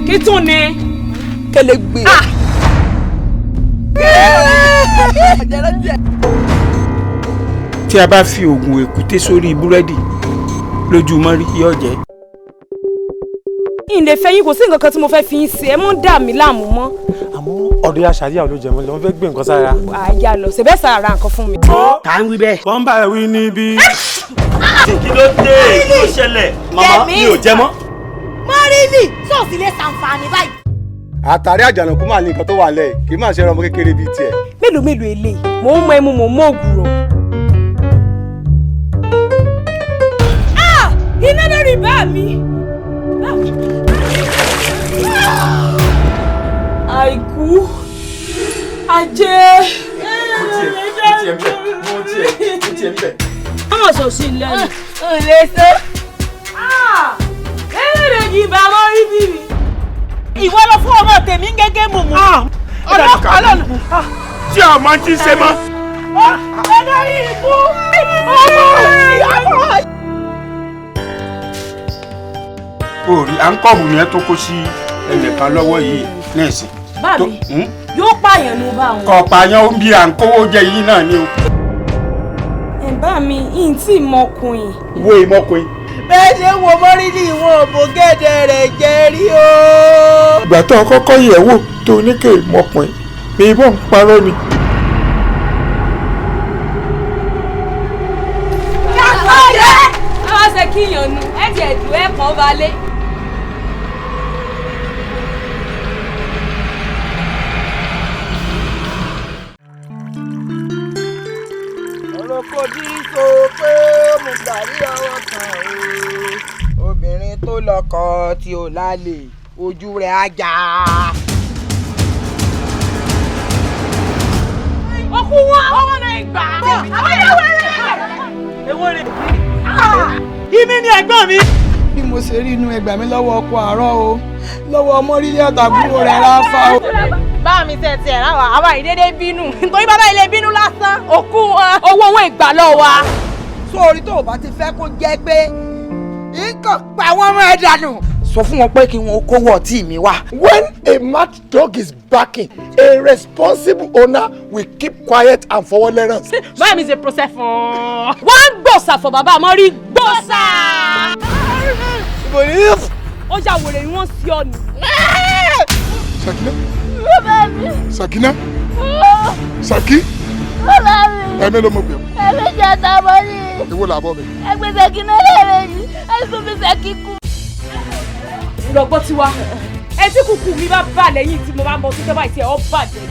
Kí tún ni. Kẹlẹ gbé. Tí a bá fi oògùn èkúté sórí búrẹ́dì lójú mọ́rí yóò jẹ́. Ìǹdè fẹ́ yín, kò sí nǹkan kan tí mo fẹ́ fi yín ṣe, ẹ mọ́ ń dà mí láàmú mọ́. Àmọ́ ọ̀dọ̀ ya ṣàríyá ló jẹ mọ́ lọ́wọ́ fẹ́ gbé nǹkan sára. Àyà lọ ṣẹ̀bẹ̀ sàrà nǹkan fún mi. Tá ń wí bẹ́ẹ̀. Wọ́n bá wí níbí. Kí ló dé? Kí ló ṣẹlẹ̀? Màmá mi ò jẹ mọ́. Mọ́rìlì sọ́ọ̀sì lè ṣàǹfààní báyìí. Àtàrí àjànàkú máa ní nǹkan tó wà lẹ́yìn, kì í máa ṣe ọmọ kékeré bíi tiẹ̀. Mélòó mélòó eléyìí, mò ń mọ ẹmu, mò ń mọ ògùrọ̀. Iná lórí bá mi. Àìkú ajé. Ọmọ sọ sí lẹ́nu. Ǹlẹ́ sọ. Ẹlẹ́dẹ̀ẹ́jì bá mọ́ rí bí mi. Ìwọ lọ fún ọmọ tèmi gẹ́gẹ́ mùmú. Ọlọ́pàá lọ́nà. Tí a máa ti ṣe mọ́. Olórí ikú. Orí à ń kọ̀bù yẹn tó kó sí ẹnìkan lọ́wọ́ yìí nísìn. Bá mi yóò pààyàn ló bá wọn. Kọ̀ pààyàn ó ń bí à ń kówó jẹ yìí náà ni o. Ẹ̀ bá mi yìí tí mọkùnrin. Wo ìmọkùnrin. Bẹ́ẹ̀ ṣe wo Mọ́rìlì wọn ò bò gẹ́dẹ̀ rẹ̀ jẹ́ rí o. Ìgbà tó kọ́kọ́ yẹ̀ wò tó ní kè mọkùnrin ni ìbọn ń parọ́ ni. Kákọ́jẹ́! Ẹ wá ṣe kíyàn nu, ẹ tiẹ̀ dùn ẹ̀ kàn balẹ̀. Ọ̀rọ̀ kò dín so pé mo gbàrí ọwọ́ kan o. Obìnrin tó lọ́kọ tí ò lálẹ́ ojú rẹ̀ á já. Òkú wọn, ọmọ náà gbà. Àwọn yẹn wẹ̀rẹ̀. Èwo rè? Ìmí ni ẹ̀gbọ́n mi. Bí mo ṣe rí inú ẹgbàá mi lọ́wọ́ ọkọ àárọ̀ o, lọ́wọ́ Mọ́rílì àtàbúrò rẹ̀ ráfà o. Bá mi tẹ̀ tiẹ̀ ráwa, àwa ìdédé bínú. Nítorí bàbá ilé bínú lásán, òkú wọn. Owó wọn ìgbà lọ wa. Sórí tó o bá ti fẹ́ kó jẹ́ pé nǹkan pa wọ́n mọ́ ẹ dànù. Sọ fún wọn pé kí wọn kówó ọtí mi wá. When a mad dog is barking, a responsible owner will keep quiet and forward lẹ́rán. Bá mi ṣe process fún. Wọ́n ń gbòòsà fọ̀ bàbá Mọ́rí gbòòsà. Ó yà wèrè ni wọ́n sí ọ ni. Sakina. Sakina. Saki. Ẹ̀mí ló mọ̀ pé. Ẹ̀mí jẹ́ àtàbọ̀ ni. Èwo làbọ̀ mi. Ẹgbẹ́ Sakina lẹ́ẹ̀mejì, ẹ̀sùn mi Saki kú. Lọ́gbọ́n tiwa, etí kùkù mi bá bà lẹ́yìn tí mo bá mọ títẹ́ báyìí tí ẹ̀ ọ́ bàjẹ́.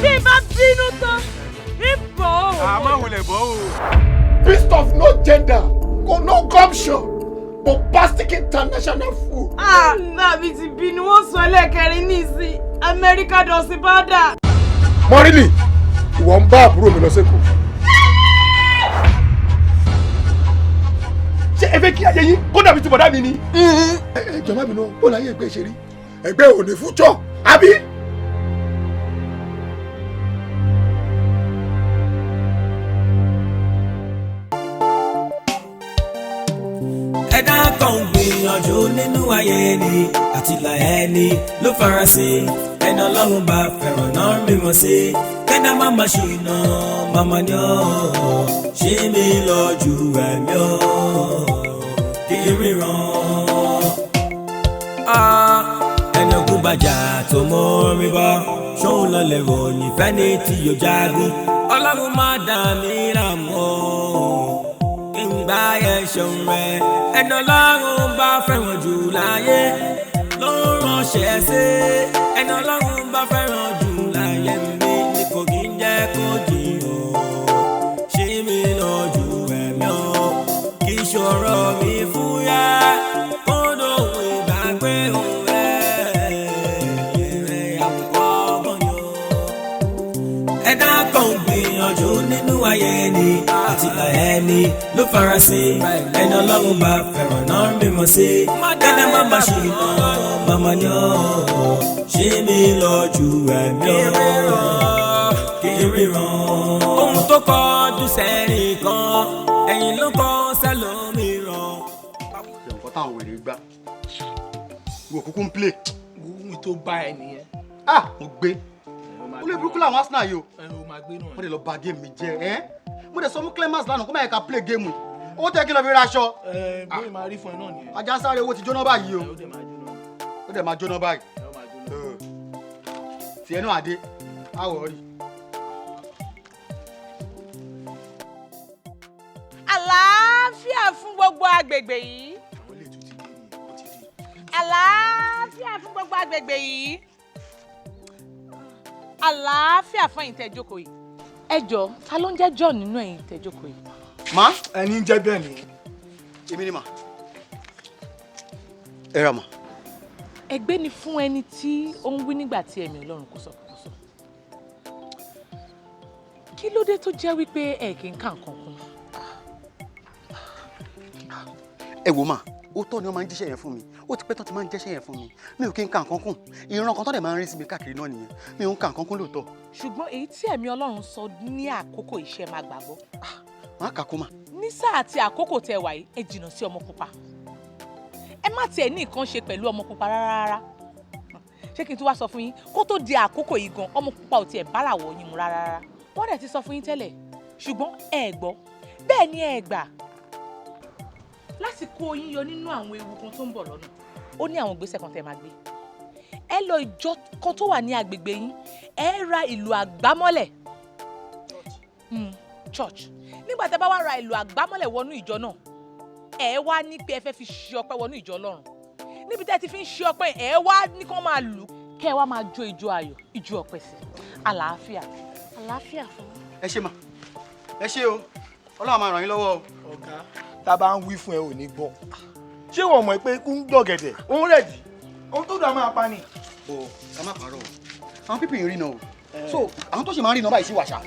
Bí n bá bínú tán, ń bọ̀ o. Àmọ́ wulẹ̀ bọ̀ o. Beast of no gender, no gumption, bombastic international food. Bàbí ti bínú, wọ́n sọ ẹlẹ́kẹrin nísìn, Amẹ́ríkà dọ̀sí bọ́dà. Mọ́rílì, ìwọ ń bá àbúrò mi lọ sẹ́kọ̀ọ́. Ṣé ẹ fẹ́ kí ayé yín kó dàbí ti bọ̀dá mi ni? Ẹ jọ̀ọ́ má bínú, bó láyé ẹgbẹ́ ṣe rí? Ẹgbẹ́ ò ní fújọ́, àbí? Ẹ̀dá kan ń gbìyànjú nínú ayé ni àtìlà ẹni ló farasin, ẹni Ọlọ́run bá fẹ́ràn náà mímọ́ sí kẹ́dá má má ṣìnà màmá ni ó ṣe mí lọ ju ẹ̀mí ó kí ríran. Ẹni ogun bàjá tó mọ́ rí bọ́ ṣóun lọ lè ròyìn fẹ́ni tí yóò jagun, Ọlọ́run má dà mí láàmú kí n gbá yẹn ṣeun rẹ, ẹni Ọlọ́run bá fẹ́ràn jù láyé ló ń ránṣẹ́ sí, ẹni Ọlọ́run bá fẹ́ràn jù láyé mi ni kò kí ń jẹ́ kó jìyàn, ṣé mi lọ ju ẹ̀mí o kí ṣòro mi fúyẹ́ kó dòun ìgbàgbé òun rẹ̀ rẹ̀ àkùkọ ọgbọ́n ni o. Ẹ̀dá kan gbìyànjú nínú ayé ni àtìlà ẹni ló farasin, ẹni Ọlọ́run bá fẹ́ràn náà mímọ́ sí kẹ́dá má má ṣìnà màmá ni ó ṣe mí lọ ju ẹ̀mí ó kí ríran. Ohun tó kọ dùn sẹ́nìkan ẹ̀yìn ló kọ sẹ́lómìíràn. Táwọn wèrè gbá wò kúkú ń play. Ohun tó bá ẹ nìyẹn. Ah, mo gbé olórí burúkú làwọn Arsenal yìí o. Wọ́n lè lọ bà game mi jẹ́ ẹ́. Mo dẹ̀ sọ fún Clemens lánàá kó má yẹ ká play game owó tẹ́ kí lọ fi ra aṣọ. Bóyá máa rí fún ẹ náà nìyẹn. Ajá sáré owó ti jóná báyìí o. Ó dẹ̀ máa jóná báyìí. Tiẹ̀ náà adé àwọ̀ rí. Àlàáfíà fún gbogbo agbègbè yìí. Àlàáfíà fún gbogbo agbègbè yìí. Àlàáfíà fún ẹ̀yin tẹ́ jókòó yìí. Ẹ jọ̀ọ́, ta ló ń jẹ́ John nínú ẹ̀yin tẹ́ jókòó yìí? Má. Ẹni ń jẹ́ bẹ́ẹ̀ ni. Èmi ni mà. Ẹ ra mà. Ègbé ni fún ẹni tí ó ń wí nígbà tí ẹ̀mí Ọlọ́run kò sọ kò sọ. Kí ló dé tó jẹ́ wípé ẹ kì í kà nǹkan kún? Ẹ wò mà, ó tọ́ ni wọ́n máa ń jíṣẹ́ yẹn fún mi. Ó ti pẹ́ tán ti máa ń jẹ́ṣẹ́ yẹn fún mi. Mi ò kí ń ka nǹkan kún. Ìran kan tó dẹ̀ máa ń rí sí mi káàkiri náà nìyẹn. Mi ò ń ka nǹkan kún lóòótọ́. Ṣùgbọ́n èyí tí ẹ̀mí Ọlọ́run sọ ní àkókò iṣẹ́ máa gbàgbọ́. Má kà kó mà. Ní sáà àti àkókò tẹ wà yìí, ẹ jìnnà sí ọmọ pupa. Ẹ má tiẹ̀ ní nǹkan ṣe pẹ̀lú ọmọ pupa rárá rárá. Ṣé kí n tún wá sọ fún yín, kó tó di àkókò yìí gan, ọmọ pupa ò tiẹ̀ báràwọ̀ yín mu rárá rárá. Wọ́n dẹ̀ ti sọ fún yín tẹ́lẹ̀, ṣùgbọ́n ẹ gbọ́, bẹ́ẹ̀ ni ẹ gbà. Láti kó yín yọ nínú àwọn ewu kan tó ń bọ̀ lọ́nà, ó ní àwọn ìgbésẹ̀ kan tẹ́ máa gbé. Ẹ lọ ìjọ kan tó wà ní agbègbè yín, ẹ ra ìlù àgbámọ́lẹ̀, church. Nígbà tẹ́ bá wá ra ìlù àgbámọ́lẹ̀ wọnú ìjọ náà, ẹ wá ní pé ẹ fẹ́ fi ṣe ọpẹ́ wọnú ìjọ Ọlọ́run. Níbi tẹ́ ti fi ń ṣe ọpẹ́, ẹ wá ní kán máa lù, kẹ́ ẹ wá máa jó ijó ayọ̀, ijó ọpẹ́ sí. Àlàáfíà. Àlàáfíà fún mi. Ẹ ṣé mà, ẹ ṣé o, Ọlọ́run máa ràn yín lọ́wọ́ o. Ọ̀gá, tá a bá ń wí fún ẹ ò ní gbọ́. Ṣé wọ́n mọ̀ pé ikú ń gbọ̀gẹ̀dẹ̀, òun rẹ̀ jì, ohun tó dà máa pa ni. O ká má parọ́ o, àwọn pípì ń rí náà o, so àwọn tó ṣe máa ń rí náà báyìí sí wàṣà.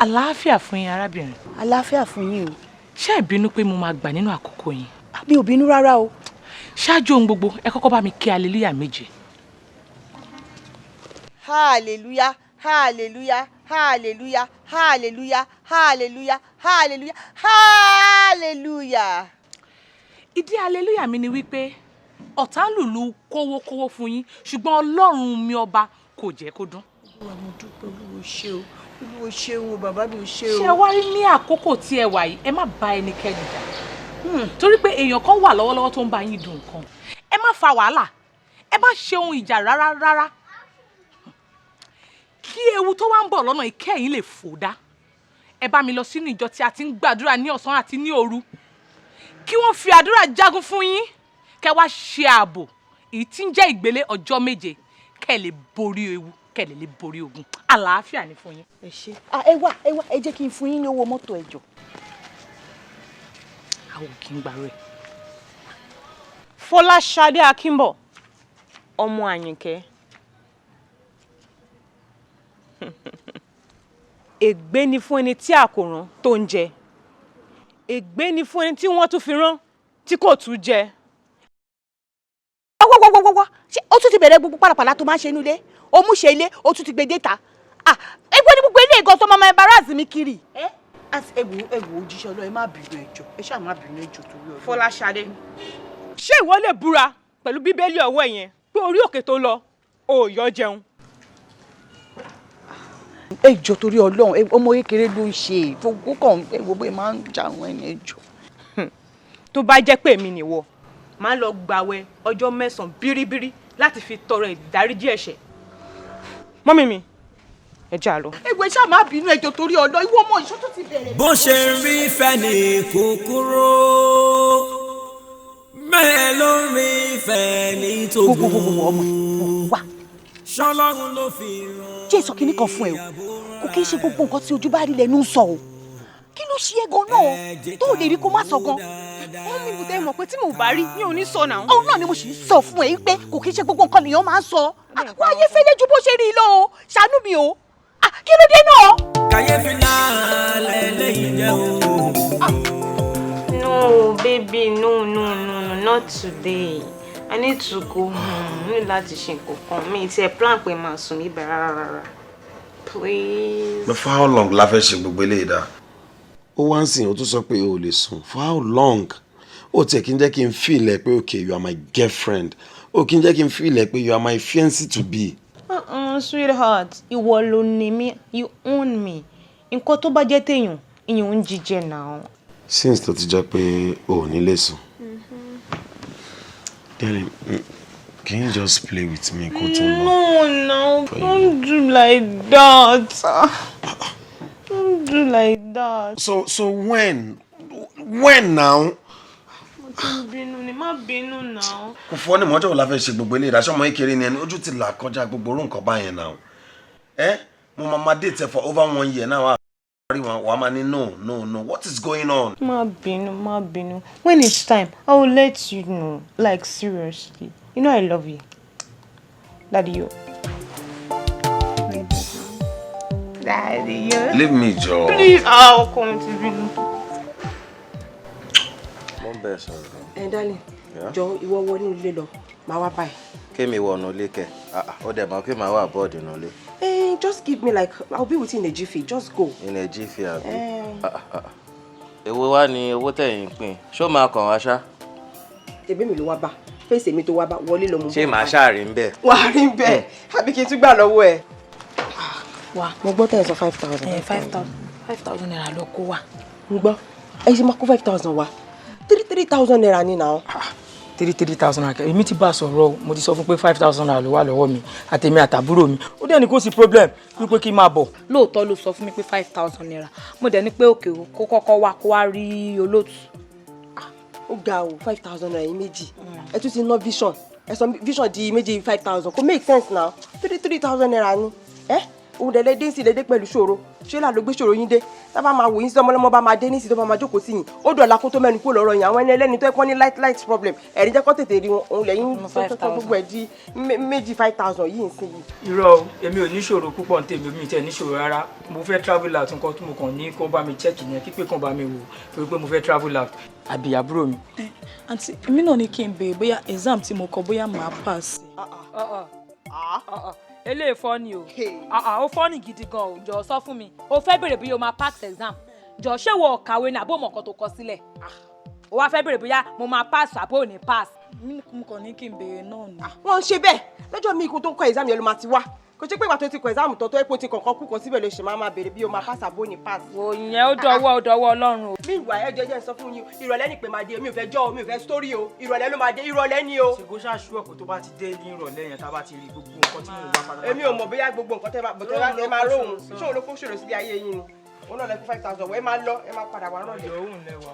Àlàáfíà fún yín arábìnrin. Àlàáfíà fún yín o. Ṣé ẹ bínú pé mo máa gbà nínú àkókò yín? Mi ò bínú rárá o. Ṣáájú ohun gbogbo, ẹ kọ́kọ́ bá mi ké hallelujah 7. Hallelujah, hallelujah, hallelujah, hallelujah, hallelujah, hallelujah, hallelujah. Ìdí hallelujah mi ni wípé ọ̀tá ń lùlù kówókówó fún yín, ṣùgbọ́n Ọlọ́run mi ọba kò jẹ́ kó dún. Olúwa mo dúpẹ́, Olúwa ṣé o. Olúwa ṣé o, bàbá mi ṣé o. Ṣé wá rí ní àkókò tí ẹ wà yìí, ẹ má bá ẹnikẹ́ni jà. Torí pé èèyàn kan wà lọ́wọ́lọ́wọ́ tó ń bá yín dùn nǹkan. Ẹ má fa wàhálà, ẹ má ṣe ohun ìjà rárá rárá. Kí ewu tó wá ń bọ̀ lọ́nà ìkẹyìn lè fò dá. Ẹ bá mi lọ sínú ìjọ tí a ti ń gbàdúrà ní ọ̀sán àti ní òru. Kí wọ́n fi àdúrà jagun fún yín, kẹ́ wá ṣe ààbò èyí tí ń jẹ́ ìgbélé ọjọ́ 7, kẹ́ lè borí ewu, kẹ́ lè borí ogun. Àlàáfíà ni fún yín. Ẹ ṣé. Ẹ wá, ẹ wá, ẹ jẹ́ kí n fún yín ní owó mọ́tò ẹ jọ̀ọ́. Àwọn ò kí ń gbàrú ẹ̀. Fọláṣadé Akínbọ̀, ọmọ Àyìnkẹ́. Ègbé ni fún ẹni tí a kò rán tó ń jẹ. Ègbé ni fún ẹni tí wọ́n tún fi rán tí kò tún jẹ. Wá wá wá wá, ṣé ó tún ti bẹ̀rẹ̀ gbogbo pàlàpàlà tó máa ń ṣe inú ilé? Ó mú ṣe ilé, ó tún ti gbé déta. Ah, ẹgbẹ́ ní gbogbo ilé ìgàn tó máa embarrass mi kiri. Ẹ wò, ẹ wò, òjíṣẹ́ Ọlọ́run, ẹ má bínú ẹ jọ̀ọ́, ẹ ṣáà má bínú ẹ jọ̀ọ́ torí Ọlọ́run. Fọláṣadé, ṣé ìwọ lè búra pẹ̀lú Bíbélì ọwọ́ yẹn pé orí òkè tó lọ ò yọ jẹun? Ẹ jọ̀ọ́ torí Ọlọ́run, ọmọ kékeré ló ń ṣe, fowó kàn ẹ wo bóyá máa ń jà wọ́n ẹni ẹ jọ̀ọ́. Tó bá jẹ́ pé èmi nìwọ, máa lọ gbàwẹ̀ ọjọ́ 9 bíríbírí láti fi tọrọ ìdáríjì ẹ̀ṣẹ̀. Mọ́mí mi, ẹ já lọ. Ẹgbẹ́ ṣáà má bínú ẹ jọ̀ọ́ torí Ọlọ́run, ìwọ ọmọ ìṣó tó ti bẹ̀rẹ̀. Bó ṣe rí fẹ́ni kúkúrú, bẹ́ẹ̀ ló rí fẹ́ni tó gùn. Ṣọlọ́run ló fi ràn. Jẹ́ ìsọ kínní kan fún ẹ o, kò kí n ṣe gbogbo nǹkan tí ojú bá rí lẹ́nu ń sọ o. Kí ló ṣe é gan náà tó o lè rí kó má sọ gan? Mummy, mo tẹ́ mọ̀ pé tí mo bá rí mi ò ní sọ náà. Òun náà ni mo sì ń sọ fún ẹ pé kò kí n ṣe gbogbo nǹkan nìyẹn máa ń sọ. Wọ́n ayé fẹ́lẹ́ ju bó ṣe rí i lọ o, ṣàánú mi o. Ah, kí ló dé náà? Kàyéfì náà lẹ́lẹ́yìn jẹ́ o. No, baby, no, no, no, no, not today. I need to go home. Mo ní láti ṣe nǹkan kan. Mi ti ẹ̀ plan pé màá sùn níbẹ̀ rárá rárá. Please. But for how long la fẹ́ ṣe gbogbo eléyìí dá? Ó wá ń sìn, ó tún sọ pé o ò lè sùn. For how long? Ó tiẹ̀ kí n jẹ́ kí n feel ẹ pé okay, you are my girlfriend. Ó kí n jẹ́ kí n feel ẹ pé you are my fiancé to be. Uh-uh, sweetheart, ìwọ ló ní mi, you own me. Nǹkan tó bá jẹ́ téèyàn, ìyẹn ń jíjẹ náà. Since tó ti jẹ́ pé o ò ní lè sùn, darling, can you just play with me kó tó lọ? No, no, don't do like that. Don't do like that. So when now? Mo ti ń bínú ni, má bínú náà. Kò fọ́ ni mọ́jọ́ wo la fẹ́ ṣe gbogbo eléyìí? Ìdáṣọ́ ọmọ kékeré ni ẹni, ojú ti là kọjá gbogbo orú nǹkan báyẹn náà. Ẹ mo máa ma date ẹ for over one year now, wàá rí wọn, wàá máa ní no, no, no. What is going on? Má bínú, má bínú. When it's time, I will let you know. Like, seriously. You know I love you. Daddy, you. Daddy, you. Leave me, jọ̀ọ́. Please, ah, ọkọ mi ti bínú. Mo ń bẹ sọ̀rọ̀. Ẹ darling, Yeah? jọ, ìwọ wọ inú ilé lọ, màá wá báyìí. Kémi wọnú ilé kẹ? Ah, ah, ó dẹ̀ mọ̀ pé màá wà bored nínú ilé. Eh, just give me like, I'll be with you in a jiffy, just go. In a jiffy, àbí? Eh. Ah, ah, ah. Èwo wá ni owó tẹ̀yìn pín? Ṣó máa kàn wá ṣá? Tèmi mi ló wá bá, fèsì mi tó wá bá, wọlé lọ mú. Ṣé màá ṣáà rí ń bẹ̀? Wà á rí bẹ́ẹ̀, àbí kí n tún gbà lọ́wọ́ ẹ? Wá. Mo gbọ́ tẹ̀ sọ 5,000. Ẹ 5,000, ₦5,000 lọ kó wá. Ń gbọ́, ẹ ṣe máa kó 5,000 wá? Three three thousand naira ni now. Three three thousand naira? Èmi ti bá a sọ̀rọ̀ o, mo ti sọ fún pé ₦5,000 ló wà lọ́wọ́ mi, àtèmi àtàbúrò mi. Ó dẹ̀ ní kó sí problem, wípé kí n máa bọ̀. Lóòótọ́ ló sọ fún mi pé ₦5,000. Mo dẹ̀ ní pé òkè o, kó kọ́kọ́ wá, kó wá rí olóòtú. Ó ga o, ₦5,000 yìí méjì. Ẹ tún ti ná vision. Ẹ sọ vision di méjì 5,000. Kò make sense now. Three three thousand naira ni. Ẹ òun dẹ̀ lẹ́dí sí lédè pẹ̀lú ṣòro. Ṣé là ló gbé ṣòro yín dé? Tábà máa wò yín sí ọmọlọ́mọ bá máa dé ní ìsìn tó bá máa jókòó sí yín. Ó dọ̀la kó tó mẹ́nu kúrò lọ́rọ̀ yín. Àwọn ẹni ẹlẹ́ni tó ẹ kọ́ ní light light problem. Ẹ̀rí jẹ́ kó tètè rí wọn. Òun lẹ́yìn tó tó gbogbo ẹ̀ di méjì 5,000 yìí ń sìn yìí. Irọ́ o, èmi ò níṣòro púpọ̀ ní tèmi, mi tẹ̀ níṣòro rárá. Mo fẹ́ travel out, nǹkan tí mo kàn ní kó bá mi check yẹn, kípé kan bá mi wò torí pé mo fẹ́ travel out, àbí àbúrò mi? Àǹtí, èmi náà ní kí n béèrè bóyá exam tí mo kọ, bóyá màá pass. Eléyìí funny o. Ah, ah, ó funny gidi gan o. Jọ̀ọ́, sọ fún mi, o fẹ́ béèrè bóyá o máa pass exam? Jọ̀ọ́, ṣé wo kàwé ní àbó mọ̀ nǹkan tó kọ sílẹ̀? O wá fẹ́ béèrè bóyá mo máa pass àbó ò ní pass? Mo kàn ní kí n béèrè náà ni. Wọ́n ń ṣe bẹ́ẹ̀ lọ́jọ́ míì, kó tó ń kọ exam yẹn ló máa ti wá. Kò ṣe pé ìgbà tó ti kọ exam tó ẹ pé o ti kọ̀ọ̀kan kú kan síbẹ̀ ló ṣe máa máa béèrè bí o máa pass àbó ní pass. Wò, ìyẹn ó dọwọ́ Ọlọ́run o. Mi ìwà ẹ jẹ́ sọ fún yín, ìrọ̀lẹ́ ní pé máa dé. Mi ò fẹ́ jọ́ o, mi ò fẹ́ story o. Ìrọ̀lẹ́ ló máa dé, ìrọ̀lẹ́ ni o. Ṣègò ṣáṣú ọ̀pọ̀ tó bá ti dé ní ìrọ̀lẹ́ yẹn, tá a bá ti rí gbogbo nǹkan tí mò ń wá padà. Èmi ò mọ̀ bóyá gbogbo nǹkan tẹ́ bá bọ̀tẹ́ bá ẹ máa róhun. Ṣé òun ló kó ṣòro sílé ayé yín ni? Òun náà lẹ kó 5,000 wọ, ẹ máa lọ, ẹ máa padà wá rọ̀lẹ́. Òun lẹwà.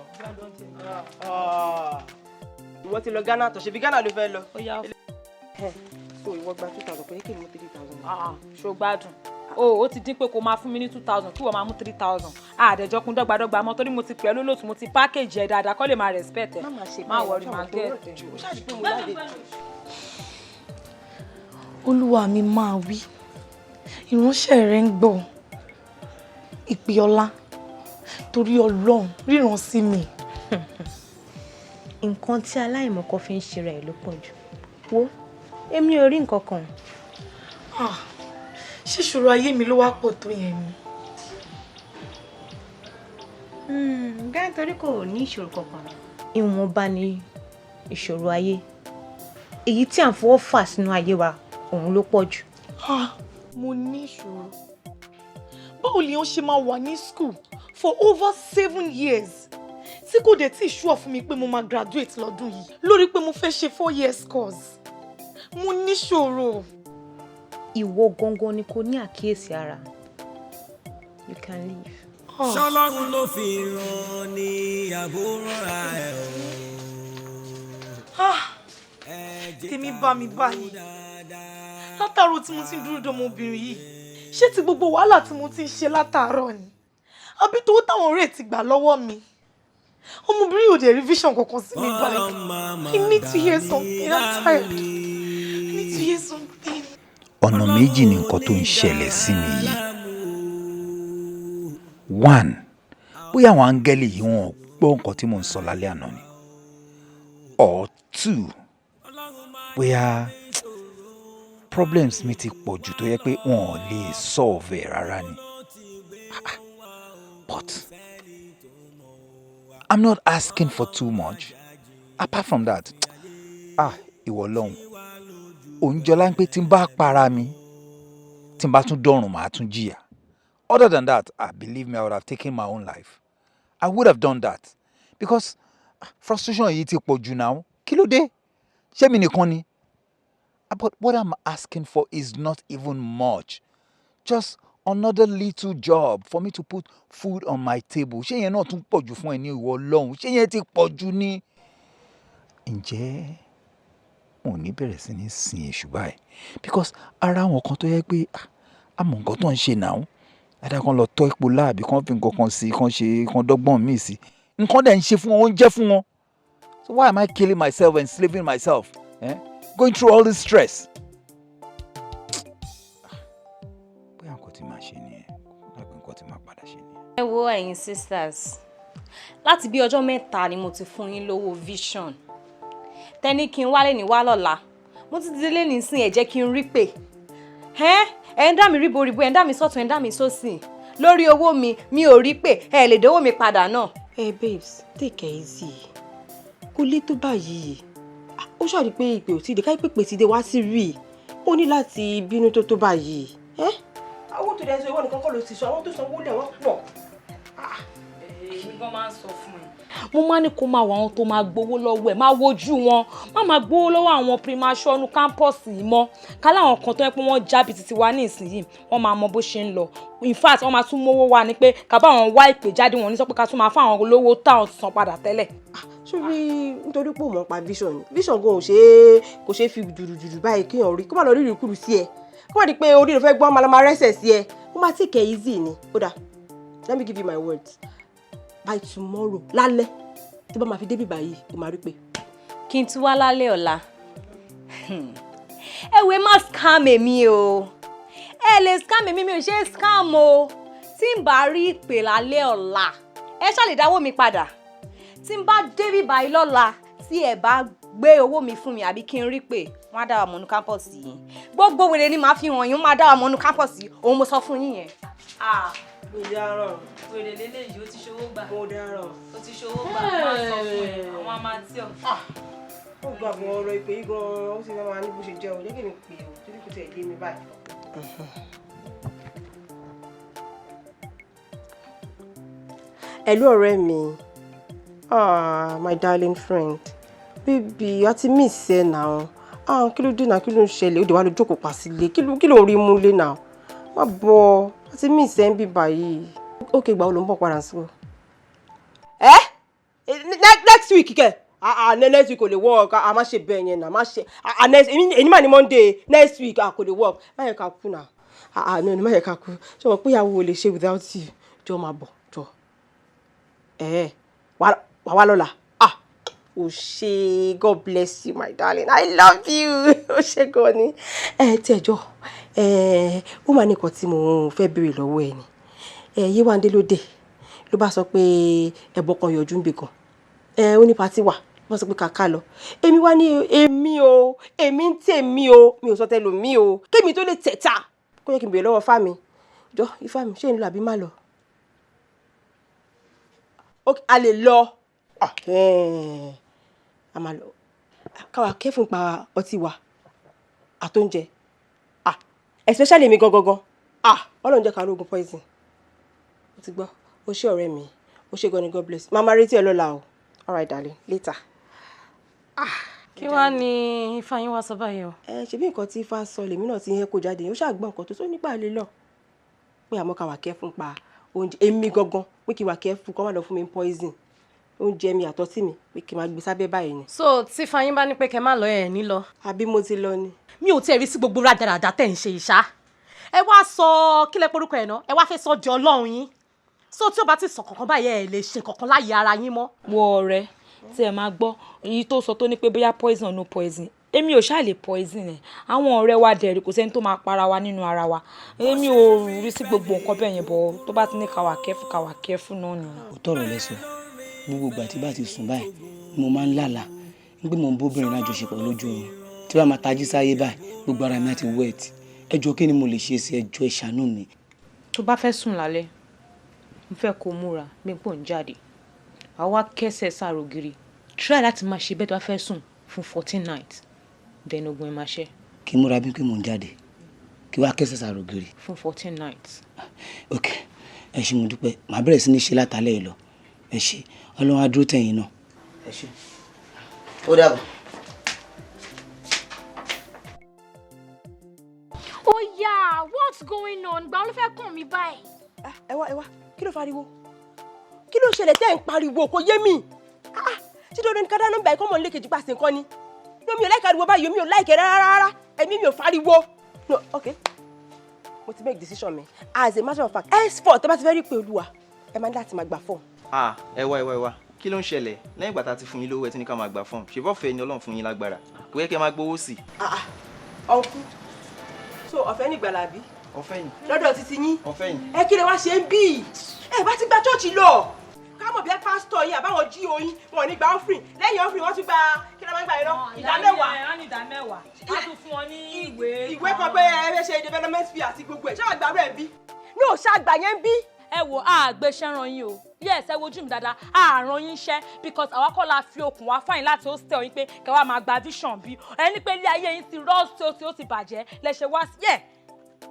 Ìwọ ti lọ Ghana tó ṣe bí Ghana ló fẹ́ lọ. Ó yá. So ìwọ gba 2,000, pé kí ni mo 3,000. Ṣó gbádùn o? Ó ti dín pé kó máa fún mi ní 2,000, kí wọ́n máa mú 3,000. Àdẹ̀jọ́ kún dọ́gbadọ́gba mọ́, torí mo ti pẹ́ lólótù, mo ti package ẹ̀ dáadáa kó lè máa respect ẹ̀. Má máa ṣe. Má worry, máa get ẹ̀. Ó ṣáà di pé mo lálejò. Olúwa mi, máa wí, ìránṣẹ́ rẹ ń gbọ́. Ìpè ọlá, torí Ọlọ́run, ríran sí mi. Nǹkan tí aláìmọ̀kan fi ń ṣe rẹ̀ ló pọ̀ jù. Wo, èmi ò rí nǹkan kan. Ah, ṣé ìṣòro ayé mi ló wá pọ̀ tó yẹn ni? Bẹ́ẹ̀, torí kò ní ìṣòro kankan. Ìwọ̀nba ni ìṣòro ayé. Èyí tí à ń fọwọ́ fà sínú ayé wa, òun ló pọ̀ jù. Ah, mo ní ìṣòro. Báwo lèèyàn ṣe máa wà ní school for over 7 years tí kò dẹ̀ tí ì sure fún mi pé mo máa graduate lọ́dún yìí, lórí pé mo fẹ́ ṣe 4 years course? Mo níṣòro. Ìwọ gangan ni kò ní àkíyèsí ara. You can leave. Ṣọlọ́run ló fi ràn ní àbúrò ẹ̀ o. Ah, tèmi bá mi báyìí. Látàárọ̀ tí mo ti ń dúró de ọmọbìnrin yìí, ṣé ti gbogbo wàhálà tí mo ti ń ṣe látàárọ̀ ni? Àbí tówó táwọn ọ̀rẹ́ ti gbà lọ́wọ́ mi? Ọmọbìnrin yóò dé rí vision kankan sí mi báyìí. I need to hear something. I'm tired. I need to hear something. Ọ̀nà méjì ni nǹkan tó ń ṣẹlẹ̀ sí mi yìí. One, bóyá àwọn áńgẹ́lì yìí, wọn ò gbọ́ nǹkan tí mò ń sọ lálẹ́ àná ni, or two, bóyá problems mi ti pọ̀ jù tó yẹ pé wọn ò lè solve ẹ̀ rárá ni. But I'm not asking for too much. Apart from that, ah, ìwọ lọ́hùn òun jọlá ń pé tí n bá para mi, tí n bá tún dọ̀run, màá tún jìyà. Other than that, ah, believe me, I would have taken my own life. I would have done that because, ah, frustration yìí ti pọ̀ jù now. Kí ló dé? Ṣé mi nìkan ni? But what I'm asking for is not even much, just another little job for me to put food on my table. Ṣé yẹn náà tún pọ̀ jù fún ẹ ní, ìwọ lọ́hùn? Ṣé yẹn ti pọ̀ jù ní? Ǹjẹ́ wọn ò ní bẹ̀rẹ̀ sí ní sin èṣù báyìí? Because ara àwọn kan tó yẹ pé, ah, àmọ́ nǹkan tó ń ṣe náà ẹ̀dá kan lọ tọ́ epo láàbí kan fi nǹkan kan sí kan ṣe kan dọ́gbọ́n míì sí nǹkan dẹ̀ ń ṣe fún wọn, oúnjẹ fún wọn. So why am I killing myself, enslaving myself, eh? Going through all this stress? Bóyá nǹkan tí màá ṣe nìyẹn, lágbè nǹkan tí màá padà ṣe nìyẹn. Ẹ wo, ẹ̀yin sisters, láti bí ọjọ́ 3 ni mo ti fún yín lówó vision tẹ́ni kí n wálé ní wá lọ́la. Mo ti délé nísìn, ẹ̀ jẹ́ kí n rí pé ẹ ẹ ń dá mi ríboríbo, ẹ ń dá mi sọ́tún, ẹ ń dá mi sósì lórí owó mi. Mi ò rí pé ẹ lè dówó mi padà náà. Ẹ babes, take it easy, kò lè tó báyìí. Ó ṣàrí pé ìpè ò tí ì dé, káyọ̀ pèpè ti dé wá sí rí i, ó ní láti bínú tó tó báyìí. Owó tó dẹ̀ sọ, ìwọ nìkan kọ́ ló ti sọ, àwọn tó sanwó lẹ̀ wọ́n pọ̀. Èmi gan máa ń sọ fún ẹ, mo máa ní kó máa wọ àwọn tó máa gbowó lọ́wọ́ ẹ̀, máa wojú wọn, má máa gbowó lọ́wọ́ àwọn primasọ́nù campus yìí mọ́. Ká láwọn kan tó yẹ pé wọ́n jábì títí wa ní ìsinyìí, wọ́n máa mọ bó ṣe ń lọ. In fact, wọ́n máa tún mówó wa ni pé ká bá wọn wá ìpè jáde, wọn ní sọ pé ká tún máa fún àwọn olówó táwọn san padà tẹ́lẹ̀. Sórí, nítorí pé òun mọ̀ pa vision ni, vision gan ò ṣe é, kò ṣeé fi jùrùjùrù báyìí kéèyàn rí, kó má lọ rí ìrìkúrú sí ẹ, kó má di pé orí rẹ fẹ́ gbọ́n, máa lọ máa rẹ́sẹ̀ sí ẹ. Ó máa take it easy ni. Ó dáa, let me give you my words, by tomorrow lálẹ́, tó bá máa fi débi báyìí, ó máa rí pé. Kí n tún wá lálẹ́ ọ̀la? Ẹ wo, ẹ má scam èmi o. Ẹ lè scam èmi, mi ò ṣe é scam o. Tí n bá rí ìpè lálẹ́ ọ̀la, ẹ ṣáà lè dáwó mi padà. Tí n bá débi báyìí lọ́la, tí ẹ bá gbé owó mi fún mi àbí kí n rí pé, wọ́n á dá wa mọ̀nú campus yìí. Gbogbo wèrè ni màá fi hàn yín, wọ́n máa dá wa mọ̀nú campus yìí. Òun mo sọ fún yín yẹn. Mo dáràn. Wèrè lélẹ́yìí, ó ti ṣòwò gbà. Mo dáràn. Ó ti ṣòwò gbà, máa sọ fún ẹ, àwọn amatí ọ. Ó gba àwọn ọ̀rọ̀ ìpè yìí gan-an, ó sì fẹ́ máa ní bó ṣe jẹ́ o. Jẹ́ kí mi pè o, torí kò tiẹ̀ yé mi báyìí. Hello ọ̀rẹ́ mi, ah, my darling friend, baby, a ti miss ẹ now. Ah, kí ló dé náà? Kí ló ń ṣẹlẹ̀? Ó dé wá lọ jókòó pa sílé. Kí ló ń rí mú lé náà? Má bọ̀, a ti miss ẹ ń bí báyìí. Ok, ìgbà wo ló ń bọ̀ padà sí o? Ẹ next week kẹ? Ah ah, next week kò lè work. Ah, má ṣe bẹ́ẹ̀ yẹn náà, má ṣe. Ah ah, next, èyí mà ní Monday next week. Ah, kò lè work. Má yẹ ká kú náà. Ah ah, no, má yẹ ká kú. Ṣé o mọ̀ pé ìyàwó ò lè ṣe without you? Jọ, máa bọ̀, jọ. Ẹ wà wá lọ́la. Ah, o ṣé, God bless you, my darling, I love you. O ṣé gan ni. Ẹ tí ẹ jọ, ẹ ó máa ní nǹkan tí mo fẹ́ béèrè lọ́wọ́ ẹ ni. Ẹ Yéwándé ló dé, ló bá sọ pé ẹbọ kan yọjú ń bì kan, ẹ ó ní party wà, wọ́n sọ pé kàkà lọ. Èmi wá ní èmi o, èmi ń tèmi o, mi ò sọ tẹlòmí o, kémi tó lè tẹ̀ta kó yẹ kí n béèrè lọ́wọ́ Fámi. Jọ, ifá mi, ṣé n lọ àbí má lọ? Ok, a lè lọ, a máa lọ. Káwa kẹ́fùn pa ọtí wa àtóúnjẹ, ah, especially èmi gangan gan. Ah, Ọlọ́run jẹ́ ká rógun poison. O ti gbọ́, o ṣé ọ̀rẹ́ mi, o ṣé gan ni, God bless. Màmá retí ẹ lọ́la o. All right darling, later. Kí wàá ní ifá yín wá sọ báyìí o? Ẹ ṣebí nǹkan tí ifá sọ lèmi náà ti yẹn kó jáde. Ó ṣàgbọ́n nǹkan tó sọ nípa lè lọ, pé àmọ́ ká wà kẹ́fùn pa oúnjẹ, èmi gangan, pé kí wà kẹ́fùn kọ́ má lọ fún mi poison. Oúnjẹ mi àtọ́tí mi pé kí n máa gbé sábẹ́ báyìí ni. So tí Fáyín bá ní pé kẹ́ má lọ, ẹ̀ ní lọ. Àbí mo ti lọ ni. Mi ò tiẹ̀ rí sí gbogbo rádaràda tẹ̀ ń ṣe ìṣá. Ẹ wá sọ kílẹ̀ porúkọ ẹ̀ náà, ẹ wá fẹ́ sọ di ọlọ́run yín. So tí o bá ti sọ kankan báyìí, ẹ lè ṣe kankan láyé ara yín mọ́. Wo ọ̀rẹ́ tí ẹ máa gbọ́ èyí tó sọ tó ní pé bóyá poison no poison, èmi ò ṣáà lè poison ẹ. Àwọn ọ̀rẹ́ wa dẹ̀rì, kò sẹ́ni tó máa para wa nínú ara wa. Èmi ò rí sí gbogbo nǹkan bẹ́ẹ̀ yẹn bọ̀, tó bá ti ní ká wà careful, ká wà careful náà nìyẹn. Ó tọrọ lẹsọ. Gbogbo ìgbà tí bá ti sùn báyìí ni mo máa ń lálàá ń pé mò ń bóbìnrin lájọṣepọ̀ lójú oorun. Tí bá máa tají sáyé báyìí, gbogbo ara mi á ti wet. Ẹ jọ̀ọ́, kí ni mo lè ṣe sí? Ẹ jọ̀ọ́, ẹ ṣàánú mi. Tó bá fẹ́ sùn lálẹ́, mo fẹ́ kó múra bí n pò ń jáde, wàá wá kẹ́sẹ̀ sàrògiri. Try láti máa ṣe bẹ́ẹ̀ tó bá fẹ́ sùn fún 14 nights, then ogun ẹ̀ máa ṣe. Kí n múra bí pé mò ń jáde, kí wàá kẹ́sẹ̀ sàrògiri? Fún 14 nights. Ok, ẹ ṣé, mo dúpẹ́. Màá bẹ̀rẹ̀ sí ní ṣe látàlẹ́ yìí lọ. Ẹ ṣé, Ọlọ́run á dúró tẹ̀yìn náà. Ẹ ṣé, ó dàbọ̀. Ó yá, what's going on? Gbà ló fẹ́ kàn mí báyìí. Ẹ wá, ẹ wá, kí ló fariwo? Kí ló ṣẹlẹ̀ tẹ́ ẹ̀ ń pariwo? Kò yé mi. Ah, ṣé dandan ní ká dáná báyìí kọ́ mọ̀ nílé kejì pàṣẹ nǹkan ni? No, mi ò like ariwo báyìí, mi ò like rárá rárá. Ẹ̀mí mi ò fariwo. No, okay, mo ti make decision mi. As a matter of fact, henceforth, tẹ́ bá ti fẹ́ rí pé olúwa, ẹ máa ní láti máa gbà fọ́ọ̀mù. Ah, ẹ wá, ẹ wá, ẹ wá, kí ló ń ṣẹlẹ̀? Lẹ́yìn ìgbà tá a ti fún yín lówó, ẹ tún ní ká máa gbà fọ́ọ̀mù. Ṣe bọ́ọ̀fẹ́ ni Ọlọ́run fún yín lágbára, kò yẹ kí ẹ máa gbowó sí i. Ah, uncle, so ọ̀fẹ́ ní ìgbàlà bí? Ọ̀fẹ́ ni. Lọ́dọ̀ títí yín? Ọ̀fẹ́ ni. Ẹ kí lè wá ṣe ń bí? Ẹ bá ti gba church lọ, kámọ̀ bí ẹ pásítọ̀ yín àbáwọn jí oyin wọn ò ní gba offering. Lẹ́yìn offering, wọ́n tún gba, kí ló máa ń gbà yín lọ, 10%. Ẹ ní 10%, á tún fún wọn ní ìwé. Ìwé kan pé ẹ fẹ́ ṣe development fee àti gbogbo ẹ̀. Ṣé wàá gbàrú ẹ̀ bí? Ní ò ṣàgbà yẹn ń bí. Ẹ wo, àgbẹ̀ṣẹ́ ran yín o. Yes, ẹ wojú mi dáadáa, àrùn yín ṣẹ́, because àwa kọ́ la fi okùn wá fáyín láti hostel yín pé kẹ́ wá máa gba vision bí ẹni pé ilé ayé yín ti rọ́ọ̀sì, ó ti bàjẹ́ lẹ́sẹ̀ wá sí. Yeah,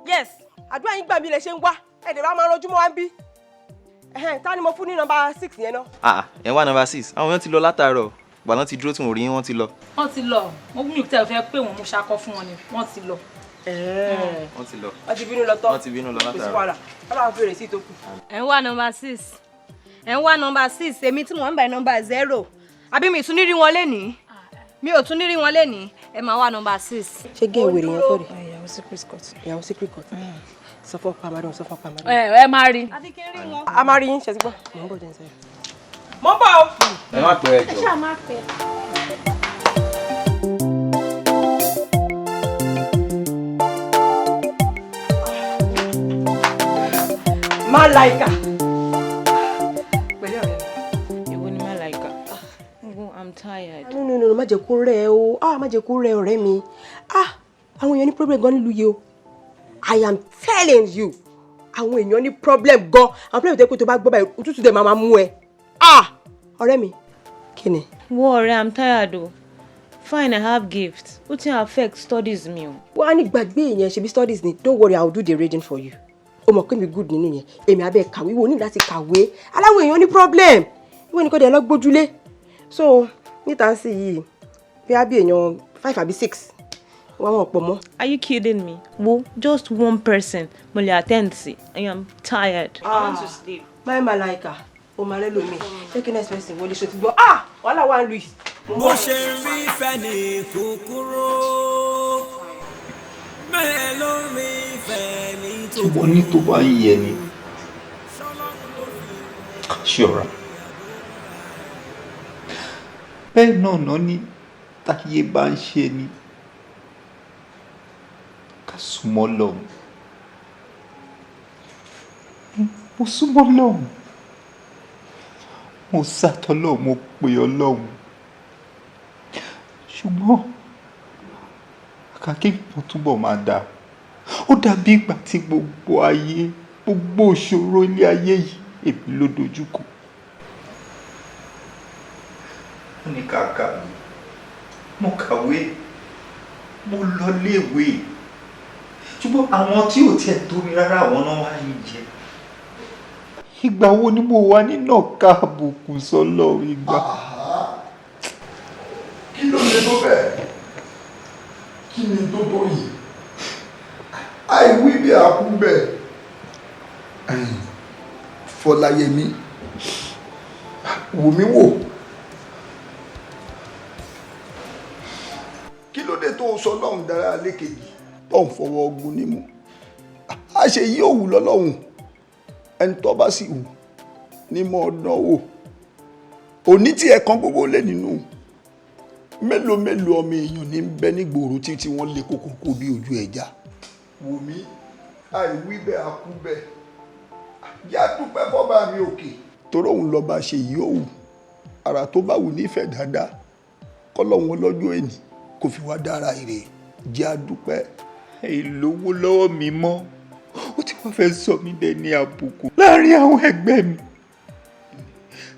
yes. Àdúrà yín gbà mí lẹ ṣe ń wá. Ẹ dẹ̀ bá máa ranjú mọ́ wá ń bí. Ẹ̀hẹ́n, ta ni mo fún ní number 6 yẹn náà? Ah, ẹ wá number 6. Àwọn èèyàn ti lọ látàárọ̀. Gbà náà ti dúró tí mo rí yín, wọ́n ti lọ. Wọ́n ti lọ. Mo mi ò tẹ́ fẹ́ pé wọ́n, mú ṣakọ fún wọn ni, wọ́n ti lọ. Wọ́n ti lọ. Wọ́n ti bínú lọ tán. Wọ́n ti bínú lọ Kò sí látàárọ̀. wàhálà, Ọlọ́run fèrè sí ìtókù. Ẹ̀ ń wá number 6, ẹ̀ ń wá number 6. Èmi tí mò ń bá number 0, àbí mi ì tún ní rí wọn lénìí? Mi ò tún ní rí wọn lénìí. Ẹ máa wá number 6. Ṣé gé ìwé yẹn kọ́ rè? Ìyàwó secret court. Ìyàwó secret court. Sọ fún ọkọ àmàdùn, sọ fún ọkọ àmàdùn. Ẹ máa rí. Àbí kí n rí wọn. A máa rí yín, ṣe ti gbọ́. Mò ń bọ̀, jẹ́ ń sẹ́yìn. Mò ń bọ̀ o. Ẹ má pẹ́, ẹ Ẹ jọ̀ọ́. ṣáà má pẹ́. Máláìkà. Pẹ̀lẹ́, ọ̀rẹ́ mi. Èwo ni Máláìkà? Wo, I'm tired. No, no, no, má jẹ́ kó rẹ̀ ẹ́ o. Ah, má jẹ́ kó rẹ̀ ọ̀rẹ́ mi. Ah, àwọn èèyàn ní problem gan nílùú yìí o. I am telling you, àwọn èèyàn ní problem gan. Àwọn problem tó yẹ pé tó bá gbọ́ báyìí, òtútù dẹ̀ máa máa mú ẹ. Ah, ọ̀rẹ́ mi, kí ni? Wo ọ̀rẹ́, I'm tired o. Fine, I have gift. Ó ti affect studies mi o. Wọ́n á ní gbàgbé ìyẹn, ṣebí studies ni. Don't worry, I will do the reading for you. O mọ̀ pé mi good nínú yẹn. Èmi abẹ́ kàwé, wo ní láti kàwé. Aláwọ̀ èèyàn ní problem, ìwé nìkan dẹ̀ lọ gbójúlé. So níta sí yìí, bí á bí èèyàn five àbí six, wọ́n wọ́n pọ̀ mọ́. Are you kidding me? Wo, just one person mo lè attend sí. I am tired. I want to sleep. My Malaika, o máa rẹ́ lómi. Jẹ́ kí next person wọlé, ṣe ti gbọ́? Ah, wàhálà wà ń lu yìí. Bó ṣe rí fẹ́ni kúkúrú, bẹ́ẹ̀ ló rí fẹ́ni tó Ṣùgbọ́n ní tó bá ń yẹ ni ṣọ́ra, bẹ́ẹ̀ náà náà ní táyé bá ń ṣe ni ká súnmọ́ lọ́hùn. Mo súnmọ́ lọ́hùn, mo sátọ́ lọ́hùn, mo pè Ọlọ́hun, ṣùgbọ́n kàkà kí nǹkan túbọ̀ máa dáa, ó dàbí ìgbà tí gbogbo ayé, gbogbo ìṣòro ilé ayé yìí, èmi ló dojúkọ. Wọ́n ní ká kàwé, mo kàwé, mo lọ léèwé, ṣùgbọ́n àwọn tí ò tiẹ̀ tó mi rárá, àwọn náà wá ń jẹ. Ìgbà wo ni mo wà nínú ká àbùkù sọlọ ìgbà? Kí ló lè tó bẹ́ẹ̀? Kí ni tó tó yìí? Àìwí bí àkú bẹ́ẹ̀. Fọláyẹmí, Wò mí wò, kí ló dé tó o sọ lọ́hùn dára lékejì tó ń fọwọ́ ogun nímú? A ṣe yí òwú lọ́lọ́hùn, ẹni tó bá sì wù ní mọ́ ọdán wò. Òní tí ẹ kan gbogbo lé nínú mélòó mélòó ọmọ èèyàn ní bẹ nígboro títí wọ́n lé kókókó bí ojú ẹja. Wò mí, àìwí bẹ́ẹ̀ akú bẹ́ẹ̀, yá dúpẹ́ fọ́ba mi òkè. Torí òun lọ́ba ṣe yìí òwú, ara tó bá wù nífẹ̀ẹ́ dáadáa, kọ́lọ́hún ọlọ́jọ́ èní kò fi wá dára ire, jẹ́ àdúpẹ́. Àìlówó lọ́wọ́ mi mọ́, ó ti wá fẹ́ sọ mí dẹni àbùkù láàrin àwọn ẹgbẹ́ mi.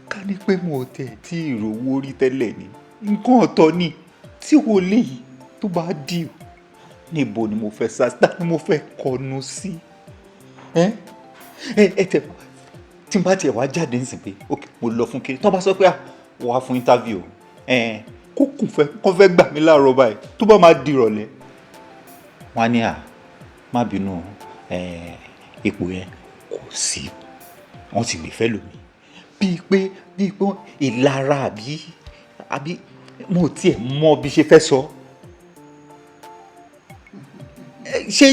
Ká ní pé mo tẹ̀ tí ìrówó rí tẹ́lẹ̀ ni, nǹkan ọ̀tọ̀ ni. Tí wọlé yìí tó bá dì ó, níbo ni mo fẹ́ sá, ta ni mo fẹ́ kọnu sí? Ẹ ẹ tẹ tí n bá tiẹ̀ wá jáde nísìnyí pé ok, mo lọ fún kiri, tó bá sọ pé wà á fún interview, ẹ kó kùn fẹ́ kó fẹ́ gbà mí láàárọ̀ báyìí, tó bá máa di ìrọ̀lẹ́, wọ́n á ní à má bínú, ipò yẹn kò sí, wọ́n ti gbé fẹ́ lómi. Bíi pé ìlara àbí mo tiẹ̀ mọ bí ṣe fẹ́ sọ. Ṣe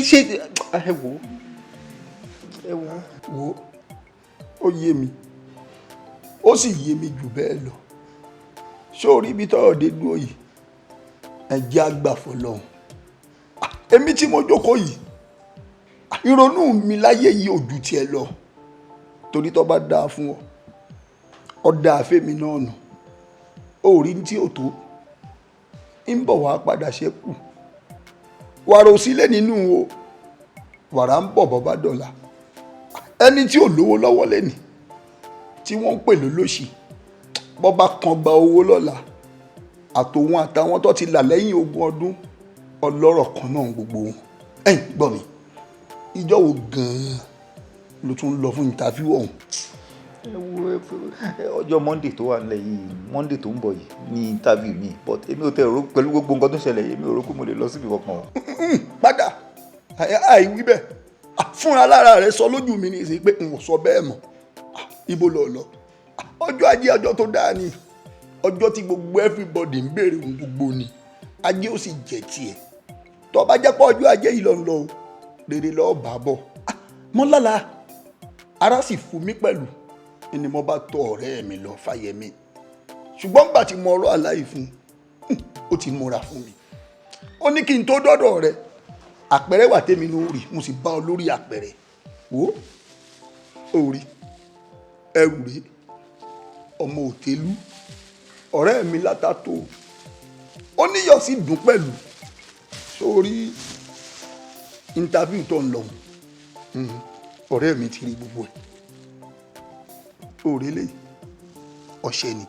ẹ wò ẹ wò. Wo, ó yé mi, ó sì yé mi jù bẹ́ẹ̀ lọ. Ṣé o rí ibi tọ́rọ̀ dé dúró yìí? Ẹ jẹ́ àgbà fọlọ́hún. Èmi tí mo jókòó yìí, ìrònú mi láyé yìí ò ju tiẹ̀ lọ, torí tó bá dáa fún ọ, ọ dáa fẹ́mi náà nù. Ó rí ní tí ò tó ń bọ̀ wá padà ṣẹ́kù. Wàrà ò sílẹ̀ nínú o, wàrà ń bọ̀ bọ́ bá dọ̀la. Ẹni tí ò lówó lọ́wọ́ lẹ́ni tí wọ́n ń pè lólóṣì, bọ́ bá kan gba owó lọ́la, àtòun àtàwọn tó ti là lẹ́yìn 20 ọdún, ọlọ́rọ̀ kan náà gbogbo wọn. Ẹ̀yin gbọ́ mi, ìjọ́ wo gan-an ló tún lọ fún interview ọ̀hún? Ẹ wo, ọjọ́ Monday tó wà nílẹ̀ yìí, Monday tó ń bọ̀ yìí ní interview mi, but èmi ò tẹ̀ rò pẹ̀lú gbogbo nǹkan tó ṣẹlẹ̀, èmi ò rò pé mo lè lọ síbi kankan. Padà, àìwí bẹ́ẹ̀, fúnra lára rẹ sọ lójú mi ní ìsìn pé n ò sọ bẹ́ẹ̀ mọ́. Ibo lọ lọ? Ọjọ́ ajé, ọjọ́ tó dáa ni, ọjọ́ tí gbogbo everybody ń béèrè ohun gbogbo ni. Ajé ó sì jẹ́ tiẹ̀. Tó bá jẹ́ pé ọjọ́ ajé yìí lọ ń lọ o, rere lọ́ọ́ bá bọ̀. Mọ́ lálá, ara sì fún mi pẹ̀lú ni mo bá tọ̀ ọ̀rẹ́ mi lọ Fáyẹmí, ṣùgbọ́n gbà tí mo rọ́ àláì fún un, ó ti múra fún mi. Ó ní kí n tó dọ́dọ̀ rẹ, àpẹẹrẹ wà tèmi ní orí, mo sì bá ọ lórí àpẹẹrẹ. Wo, orí ẹrù rèé, ọmọ òtélú ọ̀rẹ́ mi látàtò, ó níyọ̀ sí dùn pẹ̀lú. Sórí interview tó ń lọ, ọ̀rẹ́ mi ti rí gbogbo ẹ̀. Òrèlè ọ̀ṣẹ́ ni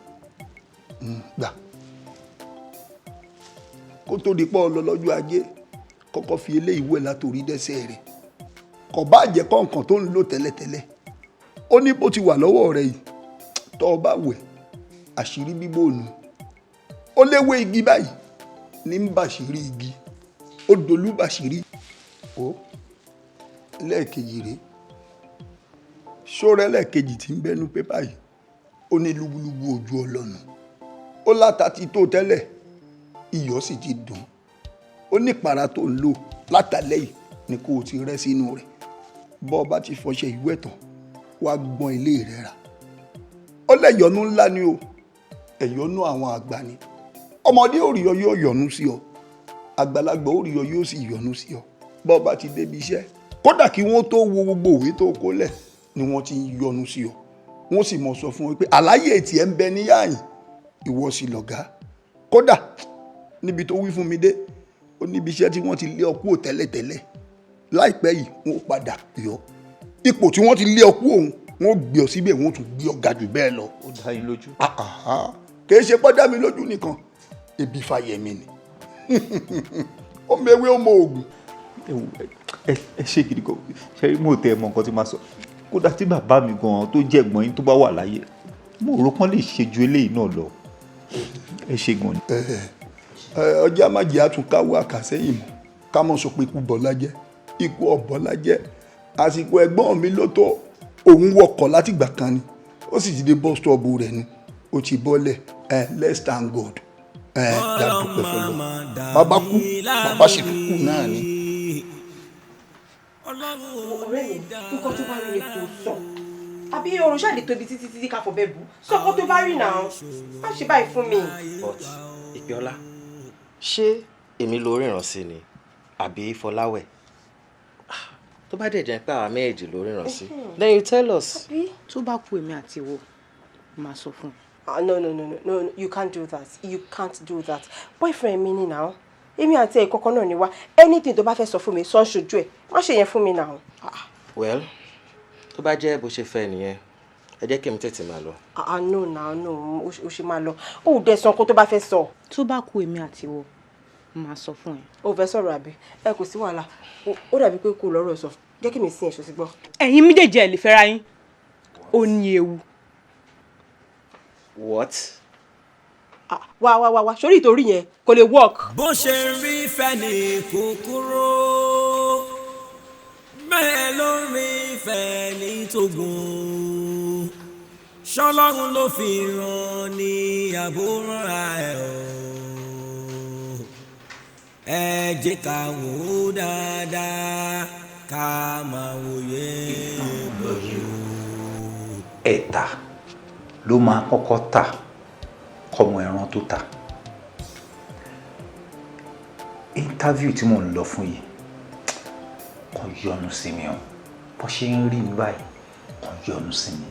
gbà kó tó di pọ́ lọ lọ́jọ́ ajé, kọ́kọ́ fi eléyìí wẹ̀ látòrí dẹ́sẹ̀ rẹ̀. Kò bá jẹ́ kọ̀ọ̀kan tó ń lò tẹ́lẹ̀tẹ́lẹ̀, ó ní bó ti wà lọ́wọ́ rẹ̀ yìí, tọ́ ọ bá wẹ̀, àṣírí bíbò nù. Ó léwé igi báyìí ní ń bàṣírí igi, ó dolú bàṣírí. Ó lẹ́ẹ̀kejì rèé, ṣọ́rẹ́ lẹ́ẹ̀kejì tí ń bẹ́nu pépà yìí, ó ní lúbúlúbú ojú ọlọ́nu, ó láta ti tó tẹ́lẹ̀, iyọ̀ sì ti dùn. Ó ní ìpara tó ń lò látàlẹ́ yìí ni kó o ti rẹ́ sínú rẹ̀. Bọ́ ọ bá ti fọṣẹ ìwẹ̀ tán, wá gbọ́n ilé rẹ̀ rà. Ó lẹ́yọ̀nú ńlá ni o, ẹ̀yọ́nú àwọn àgbà ni. Ọmọdé ò rí ọ yóò yọ̀nú sí ọ, àgbàlagbà ò rí ọ yóò sì yọ̀nú sí ọ. Bọ́ ọ bá ti débi iṣẹ́, kódà kí wọ́n tó wo gbogbo òwe tó kó lẹ̀ ni wọ́n ti ń yọnu sí ọ, wọ́n sì mọ̀ sọ fún ọ pé àlàyé tiẹ̀ ń bẹ níyàyìn, ìwọ sì lọ̀gá. Kódà níbi tó wí fún mi dé, ó níbi iṣẹ́ tí wọ́n ti lé ọ kúrò tẹ́lẹ̀tẹ́lẹ̀, láìpẹ́ yìí wọ́n padà pè ọ́. Ipò tí wọ́n ti lé ọ kúrò òun, wọ́n gbé ọ síbẹ̀, wọ́n tún gbé ọ ga jù bẹ́ẹ̀ lọ. Ó dá yín lójú. Kì í ṣe pọ́ dá mi lójú nìkan, ebi Fáyẹmí ni, ó mewé, ó mọ òògùn. Ẹ ṣe gidi gan, ṣe mo tẹ mọ nǹkan tí màá sọ. Kódà tí bàbá mi gan tó jẹ́ ẹ̀gbọ́n yín tó bá wà láyé, mo rò kán lè ṣe ju eléyìí náà lọ. Ẹ ṣe gan ni. Ọjà májì àtúnkáwọ́ àkàsẹ́yìn mọ́, ká mọ̀ sọ pé ikú Bọ́lá jẹ́ ikú ọ̀bọ́lá jẹ́. Àsìkò ẹ̀gbọ́n mi ló tó òun wọkọ̀ látìgbà kan ni, ó sì ti dé bus stop rẹ̀ nu. Ó ti bọ́lẹ̀. Ẹ, let's thank God. Ẹ dàdúpẹ́ fọlọ́. Bàbá kú, bàbá sì tún kú náà ni. Ọ̀rẹ́ mi, nǹkan tó bá rí ni kò sọ. Àbí ọ̀rọ̀ ṣáà lè tóbi títí títí ká fọ̀bẹ bù. Sọ kó tó bá rí náà. Má ṣe báyìí fún mi. But Ìpíọ́lá, ṣé èmi ló ríran sí ni àbí Fọláwẹ̀? Ah, tó bá dẹ̀ jẹ́ pé àwa méjèèjì ló ríran sí, then you tell us. Tó bá kú èmi àti ìwọ, máa sọ fún ẹ. Ah, no, no, no, no, no, you can't do that. You can't do that. Boyfriend mi ni now. Èmi àti ẹ̀ kọ̀ọ̀kan náà ni wá. Anything tó bá fẹ́ sọ fún mi, sọ ń ṣojú ẹ̀. Má ṣe yẹn fún mi now. Well, tó bá jẹ́ bó ṣe fẹ́ nìyẹn, ẹ jẹ́ kí èmi tètè máa lọ. Ah, no, now, no, o ṣe máa lọ. Ó dẹ̀ sọ nǹkan tó bá fẹ́ sọ. Tó bá kú èmi àti ìwọ, máa sọ fún ẹ. O fẹ́ sọ̀rọ̀ àbí? Ẹ kò sí wàhálà. Ó dàbí pé kò lọ́rọ̀ sọ. Jẹ́ kí mi sin ẹ̀ṣọ́ sí gbọ́. Ẹ̀yin méjèèjì ẹ̀ lè fẹ́ra yín. Ó ní ewu. What? Wá wá wá wá, sórí ìtorí yẹn kò lè work. Bó ṣe ń rí fẹ́ni kúkúrú, bẹ́ẹ̀ ló ń rí fẹ́ni tógun. Ṣọlọ́run ló fi ràn ní àbúrò ẹ̀ o. Ẹ jẹ́ ká wò ó dáadáa, ká máa wòye bò. Ẹ̀tà ló máa kọ́kọ́ tà kọ́mọ ẹran tó tà. Interview tí mò ń lọ fún yìí, kàn yọnu sí mi o. Bó ṣe ń rí mi báyìí, kàn yọnu sí mi.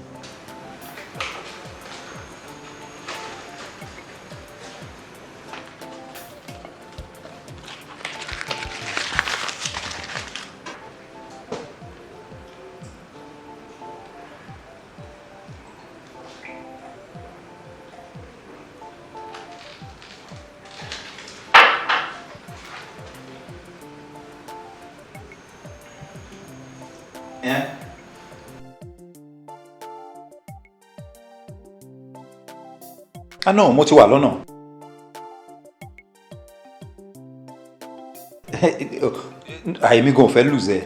Yeah. Ah no, mo ti wà lọ́nà. Àìmí gan ò fẹ́ lose ẹ.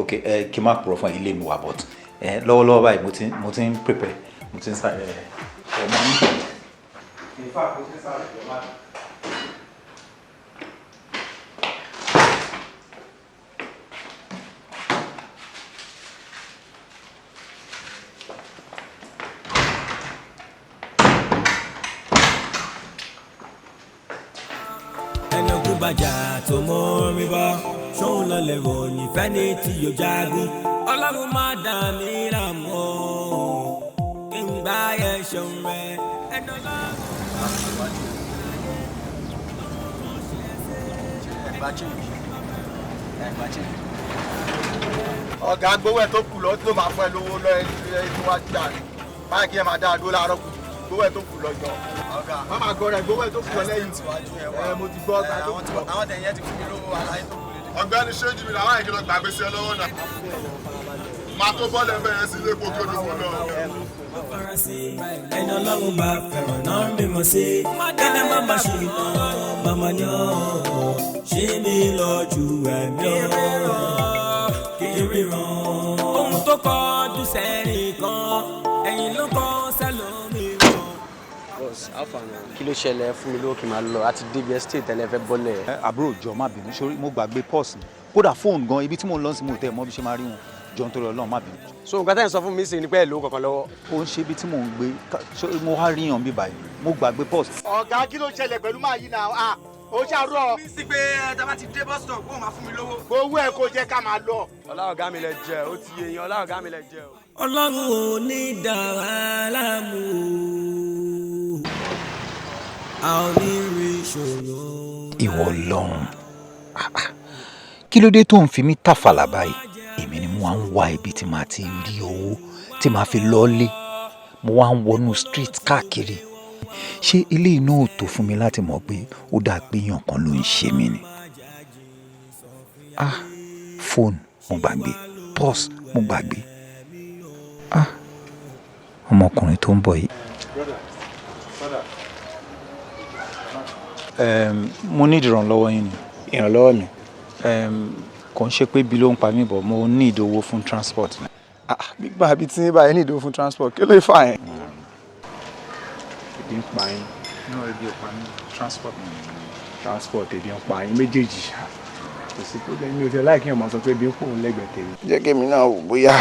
Ok, ẹ kí n má purọ́ fún ẹ, ilé mi wà, but ẹ lọ́wọ́lọ́wọ́ báyìí mo ti ń prepare, mo ti ń sáré ẹ ọmọ mi. In fact, mo ti ń sáré ẹ má. Ẹni ogun bàjá tó mọ́ mi bọ́, ṣóun lọ lè ròyìn fẹ́ni tí yóò jagun. Ọlọ́run má dà mí láàmú o, kí n gbá yẹn ṣeun rẹ ẹni ọlọ́run. Ẹgbàá change, ẹgbàá change. Ọ̀gá, gbowó ẹ̀ tó kù lọ, tó máa fún ẹ lówó lọ ẹ tó wá gbà ní báyìí, kí ẹ máa dá a dúró láàárọ̀ kùtù. Gbowó ẹ̀ tó kù lọ jọ. Ọ̀gá, má máa gbọ́ rẹ̀, gbowó ẹ̀ tó kù lọ lẹ́yìn ẹ. Mo ti gbọ́, ọ̀gá tó kù lọ. Àwọn tẹ̀yìn ẹ ti fún mi lówó aláyé tó kù lédè. Ọ̀gbẹ́ni, ṣéǹjì mi làwọn àìkí lọ gbàgbé sí ẹ lọ́wọ́ náà. Máa tó bọ́ọ̀lù ẹ̀ bẹ̀rẹ̀ sí ilé epo kí o dùn lọ. Ẹni ọlọ́run bá fẹ́ràn náà ń bímọ sí kẹ́lẹ́ má má ṣe mọ́ màmá ni ó ṣe mí lọ́jú ẹ̀mí ó kí ríran. Ohun tó kọjú sẹ́nìkan, ẹ̀yìn ló kọ́ sẹ́lómìíràn. Boss, how far now? Kí ló ṣẹlẹ̀? Fún mi lówó kí n máa lọ. Àti débi estate tẹ́lẹ̀ fẹ́ bọ́lẹ̀. Ẹ, àbúrò, jọ má bínú sórí, mo gbàgbé pọ́ọ̀sì mi, kódà fóònù gan. Ibi tí mò ń lọ sí, mo tẹ̀ mọ́ bí ṣe máa rí wọn. Jọ, nítorí Ọlọ́run, má bínú. So nǹkan tẹ́ ń sọ fún mi sí ni pé ẹ̀ lówó kankan lọ́wọ́. Ó ń ṣe ibi tí mò ń gbé sórí, mo wá ríyàn bí báyìí, mo gbàgbé pọ́ọ̀sì. Ọ̀gá, kí ló ṣẹlẹ̀ pẹ̀lú máa yí náà? Ah, ó ṣàrọ̀. Mi sí pé tá a bá ti dé bus stop, wọ́n máa fún mi lówó. Gbowó ẹ̀ kó jẹ́ ká máa lọ. Ọlá ọ̀gá mi lẹ jẹ, ó ti yé yín, ọlá ọ̀gá mi lẹ jẹ o. Ọlọ́run ò ní dà wá láàmú o, a ò ní rí ìṣòro. Ìwọ Ọlọ́run, ah, ah. Kí ló dé tó ń fi mí tàfàlà báyìí? Èmi ni mo wá ń wá ibi tí màá ti rí owó tí màá fi lọ́ọ́lé, mo wá ń wọnú street káàkiri. Ṣé eléyìí náà ò tó fún mi láti mọ̀ pé ó dáa pé èèyàn kan ló ń ṣe mí ni? Ah, fóònù mo gbàgbé, purse mo gbàgbé. Ah, ọmọkùnrin tó ń bọ̀ yìí. Brother, brother. Mo ní ìrànlọ́wọ́ yín ni. Ìrànlọ́wọ́ mi? Kò ń ṣe pé bí ló ń pa mí bọ̀, mo ní ìdówó fún transport ni. Gbígbà bíi tí báyìí ní ìdówó fún transport, kí ló fà yẹn? Ebi ń pa yín. No, ebi ò pa mí, transport mi. Transport ebi ń pa yín méjèèjì. Kò sí problem, mi ò tẹ láì kí èèyàn máa sọ pé ebi ń pòun lẹ́gbẹ̀ẹ́ tèmi. Jẹ́ kí èmi náà wò bóyá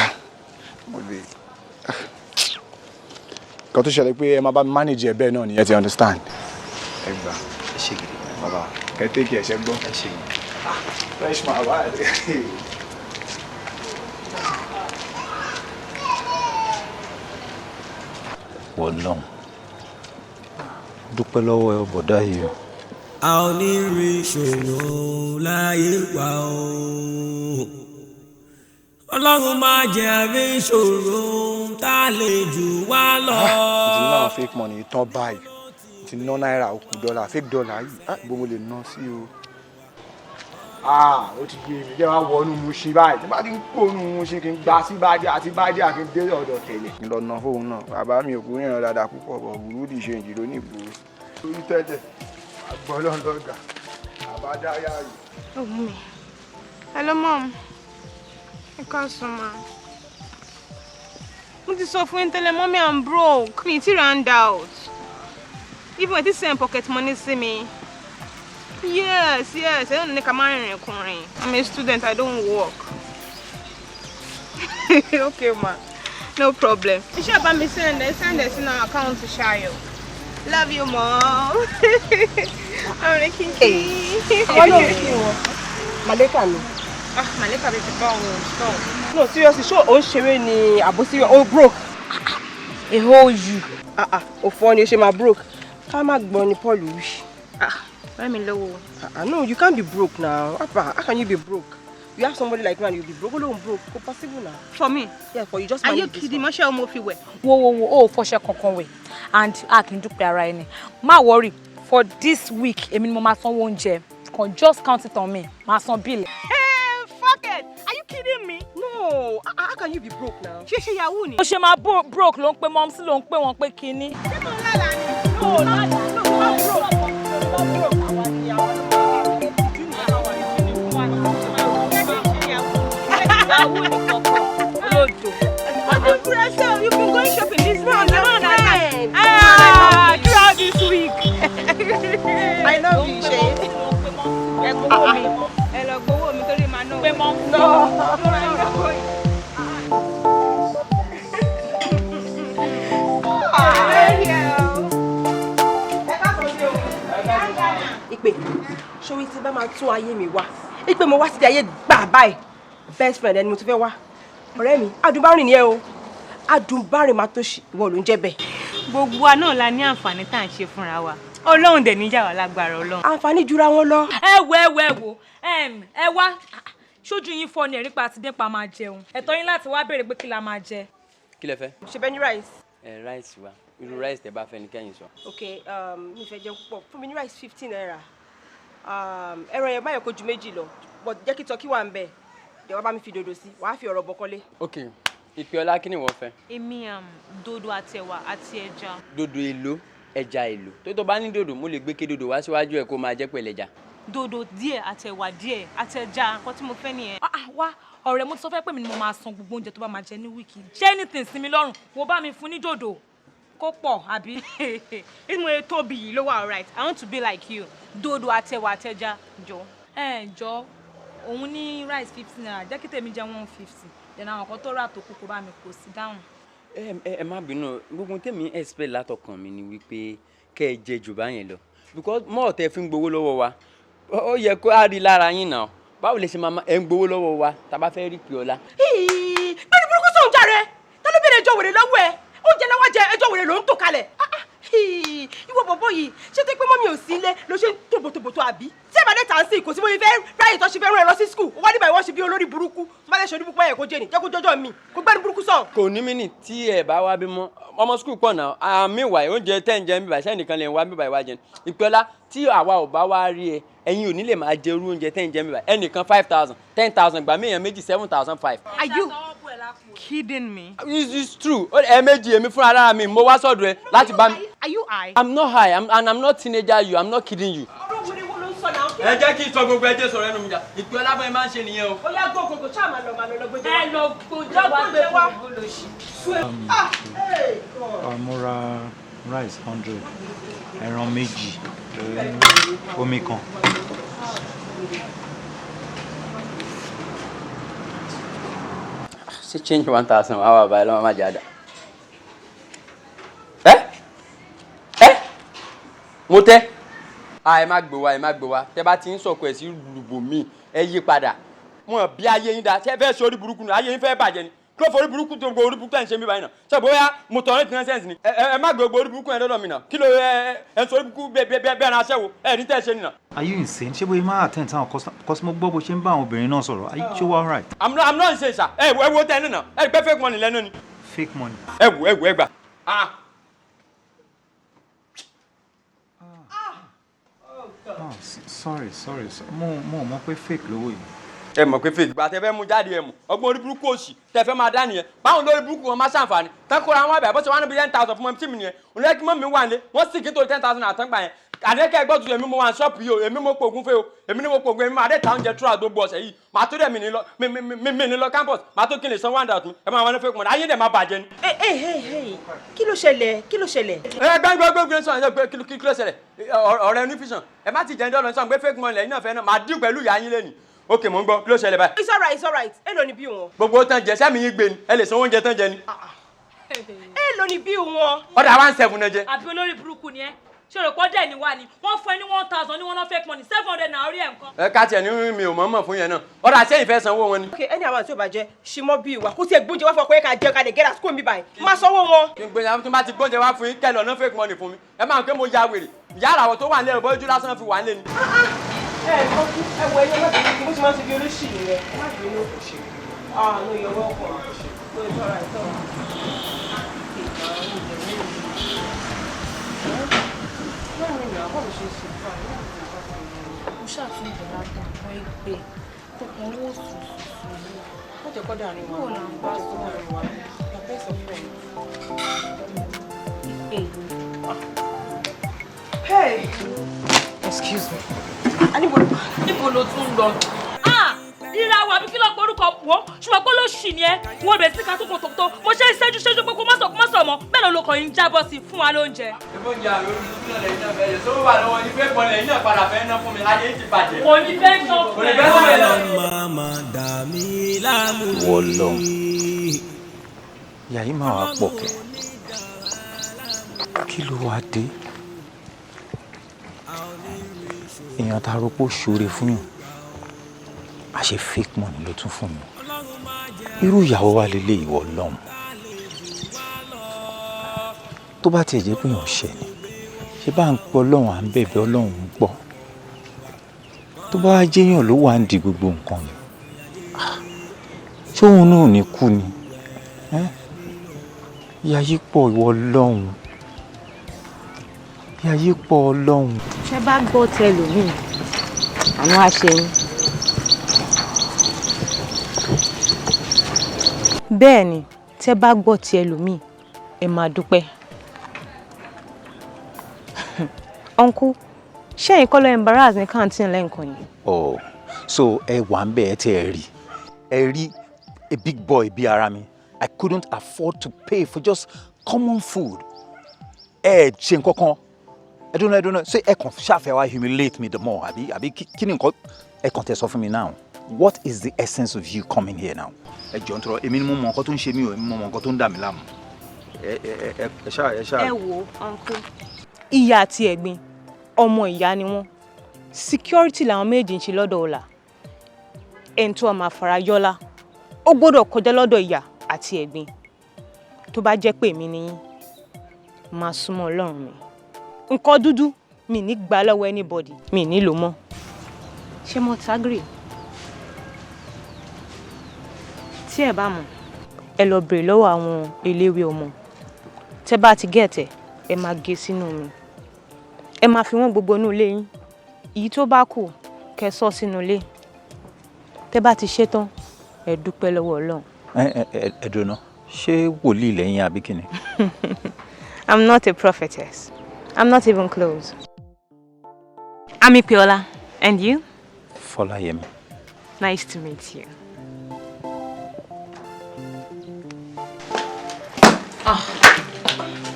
mo lè. Nǹkan tó ṣẹlẹ̀ pé ẹ máa bá mi manage ẹ bẹ́ẹ̀ náà nìyẹn, ti understand. Ẹ gbà. Ẹ ṣe gidi. Bàbá, kẹ́ take care, ṣẹ́ gbọ́. Ẹ ṣe gidi. Fresh man wá. Wọlọ́n dúpẹ́ lọ́wọ́ ẹ bọ̀dá yìí o. A ò ní rí ìṣòro láyé wa o. Ọlọ́run má jẹ́ rí ìṣòro tá a lè jù wá lọ. Mo ti ná fake money tán báyìí, mo ti ná náírà, ó kù dọ́là, fake dollar yìí, bó mo lè ná sí o. Ó ti gbé mi jẹ́ wá wọnú Mushin báyìí, tí bá ti ń kónú Mushin kí n gba sí bájá àti bájá kí n dé ọ̀dọ̀ tẹ̀lé. Kí n lọ ná fóun náà, bàbá mi ò kú ríran dáadáa púpọ̀ bọ̀ burú dì ṣe ìjì lónìí ìgboro. Torí tẹ́lẹ̀, àgbọ̀ lọ́lọ́gà, àbádáyà yìí. Oh, mummy. Hello, mom. Ẹ káàsán ma. Mo ti sọ fún yín tẹ́lẹ̀, mommy, I'm broke. Mi ti round out. Even ẹ ti send pocket money sí mi. Yes. I don't ní ká má rìnrìn kùnrin. I'm a student, I don't work. Okay, ma. No problem. Iṣẹ́ bá mi send ẹ sínú account Ṣayọ̀. Love you, mom. I'm kinky. Àwọn náà kí wọn. Màlẹ́kà ni. Ah, Màlẹ́kà bíi ti bá òun stop. No, seriously, ṣé o ń ṣeré ni àbó serious? O broke. A whole you. Ah ah, òfò ni o ṣe máa broke. Ká má gbọ́ ni Paul wí. Ah, ọ̀rẹ́ mi lówó. Ah, no, you can't be broke now. Apa, how can you be broke? You have somebody like me and you be broke. Ó lóun broke. Kò possible now. For me? Yeah, for you, just Are you manage this kidding? one. Mọ́ṣẹ́ ọmọ fi wẹ̀. Wo wo wo, o ò fọṣẹ kankan wẹ̀ and a kì í dúpẹ́ ara ẹni. Má worry, for this week èmi ni mo máa sanwó oúnjẹ. Kan just count it on me, máa san bill. Hey, fuck it! Are you kidding me? No, how can you be broke now? Ṣé ṣe yahoo ni? Ó ṣe máa broke ló ń pe mọ́mísí ló ń pè wọ́n pé kinní. Ṣé mo ń lálàá ni? No, no, no, no, broke. No, broke. Àwa ni àwa ló máa wà. Yahoo ni kankan, olódo. Ọdún Brazil, you've been going shopping this month. I don't understand. Ah, throughout this week. I love you, Ṣe. Ẹ gbowó mi. Ẹ lọ gbowó mi torí màá náà. Pé mọ́. No. Màá náwó. Ìpè, ṣorí tí bá máa tún ayé mi wá. Ìpè mo wá sí ayé gbà báyìí. Best friend ẹni mo tún fẹ́ wá. Ọ̀rẹ́ mi, adùnbárìn ni ẹ o. Adùnbárìn máa tó ṣì, ìwọ ló ń jẹ́ bẹ́ẹ̀. Gbogbo wa náà la ní àǹfààní tá à ń ṣe fúnra wa. Ọlọ́run dẹ̀ níjà wà lágbára Ọlọ́run. Àǹfààní jura wọn lọ. Ẹ wo ẹ wo ẹ wo, ẹ wá ṣojú yín fọ́ ni ẹ̀rí pa àti dẹ́pa máa jẹun. Ẹ̀tọ́ yín láti wá béèrè pé kí la máa jẹ. Kí lẹ fẹ́? Ṣe bẹ́ẹ̀ ní rice. Ẹ rice wa, irú rice tẹ bá fẹ́ ni kẹ́yìn sọ. Ok, mi fẹ́ jẹun púpọ̀. Fún mi ní rice 15 naira. Ẹran yẹn báyọ̀ kó ju méjì lọ. But jẹ́ kí turkey wà ń bẹ̀. Jẹ́ wá bá mi fi dòdò sí, wàá fi ọ̀rọ̀ bọ̀kọ́lé. Ok, Ìpèọlá, kí ni ìwọ fẹ́? Èmi dodo àti ẹ̀wà àti ẹja. Dòdò èlò, ẹja èlò. Tó bá ní dòdò, mo lè gbé ké dòdò wá síwájú ẹ kó máa jẹ pẹ̀lẹ́ ẹja. Dodo díẹ̀ àti ẹ̀wà díẹ̀ àti ẹja, nǹkan tí mo fẹ́ nìyẹn. Ah ah, wá ọ̀rẹ́, mo ti sọ fẹ́ pé mi ni mo máa san gbogbo oúnjẹ tó bá máa jẹ ní week. Ṣé anything sí mi lọ́rùn? Wo bá mi fún ní dòdò kó pọ̀ àbí? Bí mo ṣe tóbi yìí ló wà alright. I want to be like you. Dodo àti ẹ̀wà àti ẹja, jọ. Ẹ jọ, òun ní rice 50 naira, jẹ́ kí tèmi jẹ́ 150, then àwọn kan tó rà tó kù kó bá mi kò sí dáhùn. Ẹ ẹ má bínú, gbogbo tèmi expect látọkàn mi ni wípé kẹ́ ẹ jẹ jù báyẹn lọ, because mọ́ ọ̀tẹ̀ fi ń gbowó lọ́wọ́ wa, ó yẹ kó á rí lára yín náà. Báwo lè ṣe máa ẹ ń gbowó lọ́wọ́ wa tá a bá fẹ́ rí Pìọ́lá? Gbẹ́ni burúkú sọ̀hún jàre, ta ló bẹ̀rẹ̀ ẹjọ́ wèrè lọ́wọ́ ẹ? Oúnjẹ lọ́wọ́ jẹ, ẹjọ́ wèrè ló ń tò kalẹ̀. Ah, ah, hii, ìwọ bọ̀bọ̀ yìí, ṣé tó pé mọ́mí ò sí ilé ló ṣe ń tòbòtòbòtò àbí? Tí ẹ bá dé tà ń sìn, kò sí bóyá fẹ́ ráyè tó ṣe fẹ́ rán ẹ lọ sí school. Ó wá níbà ìwọ ṣe bí olórí burúkú. Tó bá lè ṣe orí burúkú, báyẹn kó jẹ́ ni, jẹ́ kó jọjọ́ mi. Kó gbẹ́ni burúkú sọ̀hún. Kò ní mí nì tí ẹ bá wá bímọ ọmọ school pọ̀ náà. Àmì ìwà oúnjẹ tẹ́ ń jẹ bíbà sẹ́yìn nìkan lè wá bíbà ìwà jẹun. Ìpẹ́ọ́lá, tí àwa ò bá wá rí ẹ, ẹ̀yin ò ní lè máa jẹ irú oúnjẹ tẹ́ ń jẹ bíbà. Ẹnìkan 5,000, 10,000, gbà mí èèyàn méjì 7,500. Are you kidding me? It's true. Ẹ̀ẹ̀mejì èmi fúnra lára mi mo wá sọ́dọ̀ ẹ láti bá mi. Are you high? I'm not high, and I'm not teenager you. I'm not kidding you. Ọ̀rọ̀ wèrè wo ló ń sọ náà? Ẹ jẹ́ kí n sọ gbogbo ẹjẹ́ sọ̀rọ̀ ẹnu mi jà. Ìpẹ́ọ́lá, bọ́ ẹ máa ń ṣe nìyẹn o. Ó yá, gbogbogbò ṣáà, máa lọ, máa lọ, lọ gbóúnjẹ wá. Ẹ lọ gbóúnjẹ wá, gbóúnjẹ wá. gbé. Ah, hey, God. Mo ra Rice 100, ẹran méjì, omi kan. Ṣé change 1,000 wà wà báyìí lọ́wọ́ má jẹ́ àdá. Ẹ ẹ mo tẹ́. A ẹ má gbé wa, ẹ má gbé wa. Tẹ bá ti ń sọ̀kò ẹ̀ sí lùbò mi, ẹ yí padà. Wọn bí ayé yín da, ṣé ẹ fẹ́ ṣe orí burúkú ni? Ayé yín fẹ́ bàjẹ́ ni. Kí ló forí burúkú tó gbogbo orí burúkú ẹ̀ ń ṣe mí báyìí náà? Ṣé bóyá mo tọ̀rọ̀ ní nonsense ni? Ẹ ẹ má gbé gbogbo orí burúkú yẹn lọ́dọ̀ mi náà. Kí ló ẹ ẹ ń sọ orí burúkú bẹ́ẹ̀ bẹ́ẹ̀ bẹ́ẹ̀ náà aṣẹ́wó? Ẹ ní tẹ́ ẹ ṣe nìyà. Are you insane? Ṣé bóyá máa attend sáwọn customer gbọ́ bó ṣe ń bá àwọn obìnrin náà sọ̀rọ̀? Are you sure all right? I'm not insane, sir. Ẹ wo, ẹ wo tẹ́ ẹ nínà. Ẹ gbẹ́ fake money lẹ́nu ni. Fake money. Ẹ wo, ẹ wo, ẹ gbà. Ah. Oh, sorry, sorry. Mo mọ̀ pé fake lówó yìí. Ẹ mọ̀ pé fake. Ìgbà tẹ fẹ́ mú jáde ẹ mọ̀, ọgbọ́n orí burúkú òsì tẹ fẹ́ máa dá nìyẹn. Báwọn lórí burúkú wọn máa ṣàǹfààní. Tán kóra wọn àbẹ̀ àbọ̀sẹ̀ wọn níbi 10,000 fún mọ́ tí mi nìyẹn. Òun lẹ́kí mọ́ mi wà nílé. Wọ́n sì kí n tó 10,000 àtọ́gbà yẹn. Àdékẹ́ gbọ́ tuntun, èmi mo wà ní ṣọ́ọ̀pù yìí o, èmi mo pògùn fẹ́ o, èmi ni mo pògùn, èmi máa dé ta oúnjẹ túrà gbogbo ọ̀sẹ̀ yìí. Màá tó dẹ̀ mi ní lọ, mi ní lọ campus, màá tó kí n lè san one thousand. Ẹ máa wọn ní fake money, ayé dẹ̀ máa bàjẹ́ ni. Ẹ ẹ ẹ, kí ló ṣẹlẹ̀? Kí ló ṣẹlẹ̀? Ẹ gbẹ́ gbẹ́ gbẹ́ sọ̀rọ̀, ẹ kí ló ṣẹlẹ̀? Ọ̀rẹ́ onífísàn, ẹ má ti jẹ́ ní ọ̀dọ̀ sọ̀rọ̀ pé fake money lẹ́yìn náà fẹ́ náà, màá dín pẹ̀lú ìyá yín lẹ́nu. Ok, mò ń gbọ́, kí ló ṣẹlẹ̀ báyìí? It's alright, it's alright. Èló ni bí wọn? Gbogbo tán jẹ, sẹ́mi yín gbé ni, ẹ lè sanwó oúnjẹ tán jẹ ni. Èló ni bí wọn? Ọ̀dà 17 náà jẹ. Àbí olórí burúkú ni ẹ? Ṣé o rò pọ́ dẹ̀ ni wá ni? Wọ́n fún ẹ ní 1,000 ní wọ́n ná fake money 700 náà orí ẹ̀ nǹkan. Ẹ ká tiẹ̀ ní mi ò mọ̀ọ́mọ̀ fún yẹn náà. Ọ̀dà sẹ́yìn fẹ́ sanwó wọn ni. Ok, ẹni àwọn àti ò bá jẹ ṣì mọ́ bí ìwà kó tiẹ̀ gbóúnjẹ wá fún ọkọ yẹn ká jẹ ká lè get school mi báyìí. Má sanwó wọn. Kí n gbé yàrá tó bá ti gbóúnjẹ wá fún yín kẹ́ lọ ná fake money fún mi. Ẹ máa ń pé mo ya wèrè. Yàrá àwọn tó wà nílẹ̀ bọ́jú lásán fi wà nílé ni. Ẹ ẹ wọ ẹyẹ má bínú, bó ṣe máa ń ṣe bí olóṣì nìyẹn. Ẹ má bínú. Ah no, you're welcome. No, it's alright, it's alright. Mo ṣàtúnyẹ̀ látọ̀ ìpè tó kàn owó sùsùsù. Má jẹ́ kó dàrin wa. Báwo là ń bá Má jẹ́ kó dàrin wa. Your best of friends. Ìpè. Hey! Excuse me. Níbo ló tún lọ? Ah! Ìràwọ̀ àbí kí ló pe orúkọ wọ́? Ṣùgbọ́n pé ló ṣì ní ẹ́, wọ́n bẹ̀rẹ̀ sí ká tó kò tó. Mo ṣe ń ṣẹ́jú ṣẹ́jú pé kó má sọ, kó má sọ mọ́. Bẹ́ẹ̀ ló kàn yín jábọ́ sí fún wa lóúnjẹ. Ebó ń jẹ àrùn orí tuntun náà lẹ́yìn náà fẹ́ yẹ. Sọ́wọ́ wà lọ́wọ́ ní fake money lẹ́yìn náà padà fẹ́ ná fún mi. Ayé ti bàjẹ́. Kò ní fẹ́ ná Kò ní fẹ́ ná ẹ. Mama dà mí láàmú. Ìwọ lọ́hùn. Ìyá yìí máa wá pọ̀ kẹ́. Kí ló wá dé? Èèyàn tá a rò pé ó ṣoore fún yàn, àṣé fake money ló tún fún mi. Irú ìyàwó wa lélẹ̀, ìwọ lọ́hùn. Tó bá tiẹ̀ jẹ́ pé èèyàn ṣẹ̀ ni, ṣé bá ń pọ̀ Ọlọ́run, à ń bẹ̀bẹ̀, Ọlọ́run ń gbọ́. Tó bá wá jẹ́yàn ló wà ń di gbogbo nǹkan yìí, ṣé òun náà ò ní kú ni? Ìyà yìí pọ̀, ìwọ lọ́hùn. Ìyà yìí pọ̀, Ọlọ́hun. Ṣé bá gbọ́ tẹlòmíì, àánú á ṣe yín. Bẹ́ẹ̀ ni, tẹ́ bá gbọ́ ti ẹlòmíì, ẹ máa dúpẹ́. Uncle, ṣé ẹ̀yin kọ́ ló embarrass ní canteen lẹ́ǹkan yìí? Oh, so ẹ wà ń bẹ̀, ẹ tí ẹ rí. Ẹ rí a big boy bí ara mi. I couldn't afford to pay for just common food. Ẹ ṣe nǹkan kan. I don't know, I don't know. Ṣé ẹ kàn ṣàfẹ́ wá humiliate me the more, àbí kí ni nǹkan ẹ kàn tẹ sọ fún mi now? What is the essence of you coming here now? Ẹ jọ̀ọ́, nítorí èmi ni mo mọ nǹkan tó ń ṣe mí o, èmi mo mọ nǹkan tó ń dà mí láàmú. Ẹ ẹ ẹ ẹ ṣáà ẹ ṣáà. Ẹ wo, uncle. Ìyá àti ẹ̀gbin, ọmọ ìyá ni wọ́n. Security làwọn méjì ń ṣe lọ́dọ̀ ọ̀la. Ẹni tó máa fara yọ́lá, ó gbọ́dọ̀ kọjá lọ́dọ̀ ìyá àti ẹ̀gbin. Tó bá jẹ́ pé èmi ni yín, máa súnmọ́ Ọlọ́run mi. Nǹkan dúdú mi ní gbà lọ́wọ́ anybody, mi nílò mọ́. Ṣé mo tagri? Tí ẹ bá mọ̀, ẹ lọ bèrè lọ́wọ́ àwọn eléwé ọmọ. Tẹ́ bá ti gẹ̀tẹ̀, ẹ máa gé sínú omi. Ẹ máa fi wọ́n gbogbo inú ilé yín. Èyí tó bá kù, kẹ́ sọ sínú ilé. Tẹ́ bá ti ṣe tán, ẹ dúpẹ́ lọ́wọ́ Ọlọ́run. Ẹ ẹ ẹ ẹ dùnà, ṣé wòlíì lẹ́yìn àbí kíni? I'm not a prophetess. I'm not even close. I'm Ipiola. And you? Fọláyẹmí. Nice to meet you.